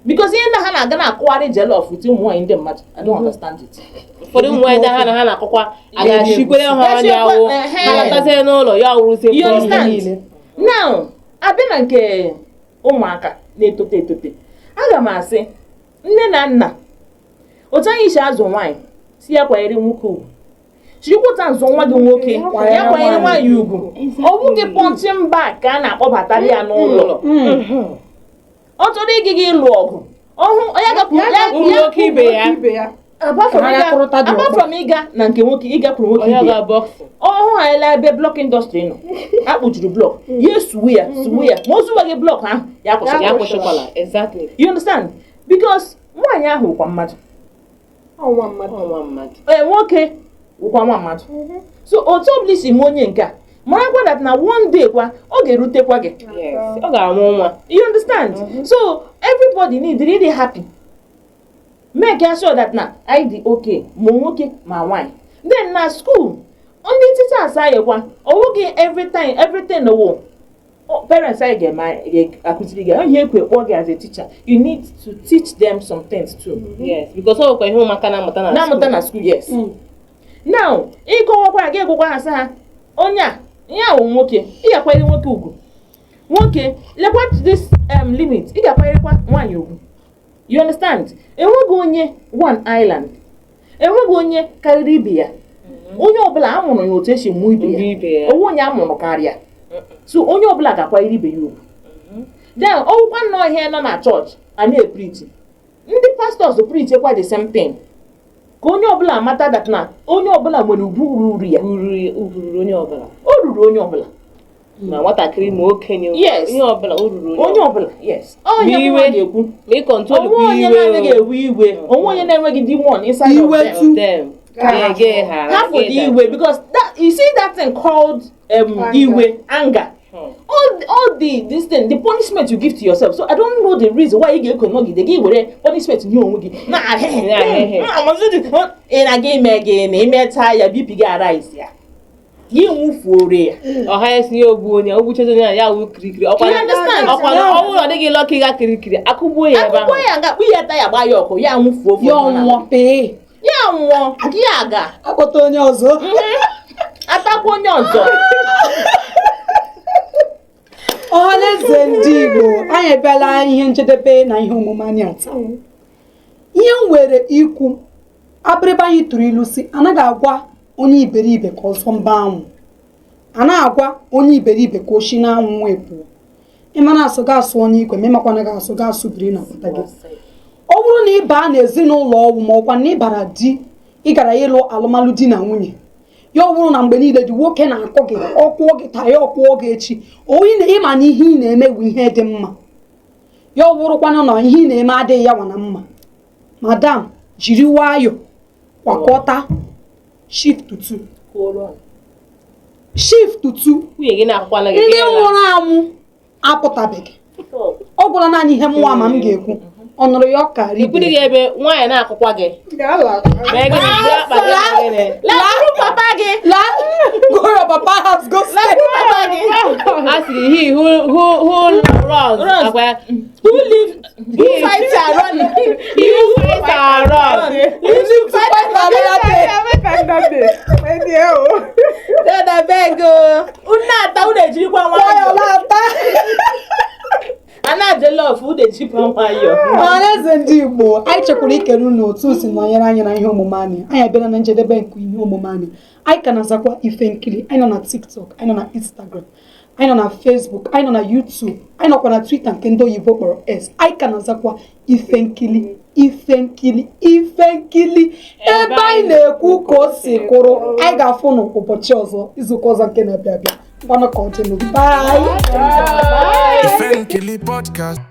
because ihe ndị ha na-aga na-akụgharị jollof with ụmụ nwaanyị ndị mmadụ, I don't understand it. Ụfọdụ ụmụ nwaanyị ndị ha na-akọkwa a ga-ashikwere ha anya awụ ha lọtazie n'ụlọ ya wụrụzie You problem. understand? Niile. Now abịa na nke ụmụaka na-etote etote, aga m asị nne na nna, otu anyị si azụ nwaanyị si ya kwanyere nwoke ugwu, chirikwụta nzụ nwa gị nwoke ya kwanyere nwaanyị ugwu. Ọ bụghị punching bag ka a na-akpọbatara ya n'ụlọ. Ọ chọrọ ịgị gị ịlụ ọgụ ọhụ ya gakwuru ya Ụmụ nwoke ibe ya. Ibe ya. Apart from Ka ha ịga gakwurụta dị apart ọgbọ. from ịga na nke nwoke, ịgakwuru nwoke Onye ibe ya ga boxing. ọhụ ha ele ebe block industry nọ akpụjuru block ya, esuwe ya suwe ya, ma o suweghị block ahụ, ya kwụsịrị. Ya kwụsịkwala, exactly. You understand? Because nwaanyị ahụ wụkwa mmadụ. Ọnwa mmadụ. Ọnwa mmadụ. Ee, nwoke wụkwa nwa mmadụ. So otu ọbụla isi mee onye nke a, marakwa that na one day kwa ọ ga-erutekwa gị. Yes, ọ ga-amụ nwa. You understand? So everybody need really happy, make sure that na anyị dị okay, ma nwoke ma nwaanyị. Then na school, ndị teachers anyị kwa, ọwụghị every time everything wụ parents anyị ga-eme ga-akụziri gị onye ekwe kpọọ gị. As a teacher, you need to teach them some things too. Yes, because ọ nwekwa ihe ụmụaka na-amụta na Na-amụta school. Na school, yes. Now ịkọwakwa gị, egwukwa ha sị ha, onye a ihe a wụ nwoke, ị ga-akwanyere nwoke ugwu. Nwoke, lekwa this limit, ị ga-akwanyerekwa nwaanyị ugwu. You understand? Enweghị onye one island, enweghị onye karịrị ibe ya. Onye ọbụla a mụrụ ya otu esi mụọ ibe Mụọ ya. ibe ya. Onwe onye a mụrụ karịa, so onye ọbụla ga-akwanyere ibe ya ugwu. Then ọgwụkwa nnọọ ihe nọ na chọọchị a na-epreach, ndị pastors preachekwa the same thing, ka onye ọbụla mata that na onye ọbụla nwere ugwu ruru ya. Ugwu ruru onye ọbụla. O ruru onye ọbụla. Ma nwatakịrị ma okenye. Yes. Ihe ọbụla, o ruru onye. Onye ọbụla, yes. Onye Ma mụnwa iwe. ga-ekwu Ma ị control onwe onye iwe na-anaghị ewe iwe, onwe onye na-enweghị demon inside of Iwe them. tu. them. Ga- ghara, Hapụ gị the iwe, because that, you see that thing called Anger. iwe, anger, all the this thing, the punishment you give to yourself. So I don't know the reason why ị ga-eko nọgide gị were punishment nye onwe gị na Na-ahịhị. ị na-aga ime gị na imecha ya, BP gị arise ya, gị nwụfuore ya. Ọha esi ya ogbu onye ogbuchezi onye a, ya wụ kirikiri ọkwa. You understand? Ọkwa na ọ bụrụ na ọ dịghị lucky ga kirikiri akụgbuo ya ebe akwụkwọ ahụ. Ya nga kpụ ya, ta ya, gbaa ya ọkụ, ya nwụfuo Ya ọnwụọ pee. Ya nwụọ gị aga. Akpọta onye ọzọ. Atakwa onye ọzọ. Ọhaneze ndị Igbo, anyị abịala ihe njedebe na ihe omume anyị taa. Ihe m nwere ikwu, abịrịba anyị tụrụ ilu si anaghị agwa onye iberibe ka ọsọ mba anwụ, a na-agwa onye iberibe ka o shi n'anwụ wee pụọ. Ịmana asụ ga asụ onye ikwe, ma ịmakwana gị asụ ga asụ biri na pụta gị. Ọ bụrụ na ị baa n'ezinụlọ ọgwụ, ma ọkwa na ị bara di, ị gara ịlụ alụmalụ di na nwunye ya, ọ bụrụ na mgbe niile dị nwoke na-akụ gị, ọkwụọ gị taa, ya ọkwụọ gị echi, onye na ịma na ihe ị na-eme bụ ihe dị mma, ya ọ bụrụkwanụ na ihe ị na-eme adịghị ya nwa na mma, madam, jiri nwayọ kwakọta, shift to shift to Nwunye gị na-akwụkwana gị. Ndị nwụrụ anwụ apụtabeghị. Ọ gwụla naanị ihe mmụọ ma m ga-ekwu, ọ nụrụ ya ọ karịa. Ikwuru gị ebe nwaanyị na-akụkwa gị. Ga-ala. Mee gịnị? Jiri akpa gị na gịnị? Lakwuru papa gị. Laa, go your papa house, go stay. Papa gị. A sịrị he who runs Runs. akwa ya. Who live, who fight and run. He who fights and runs. Live to fight another day. Dada beg o. Unu ata, unu ejirikwa Nwayọ nwayọ. na-ata. A na-aje lọf, unu ejirikwa nwayọ. Ọhaneze ndị Igbo, anyị chekwara ikele unu otu si nọnyere anyị na ihe omume anyị. Anyị abịala na njedebe nke ihe omume anyị. Anyị ka na-azakwa Ife Nkiri. Anyị nọ na TikTok, anyị nọ na Instagram, anyị nọ na Facebook, anyị nọ na YouTube, anyị nọkwa na Twitter nke ndị oyibo kpọrọ X. Anyị ka na-azakwa Ife Nkiri, Ife Nkiri, Ife Nkiri, ebe anyị na-ekwu ka o si kwụrụ. Anyị ga-afụ n'ụbọchị ọzọ, izuụka ọzọ nke na-abịa abịa. Ngwanụ, ka ọ dịnụ. Bye. Ife Nkili Podcast.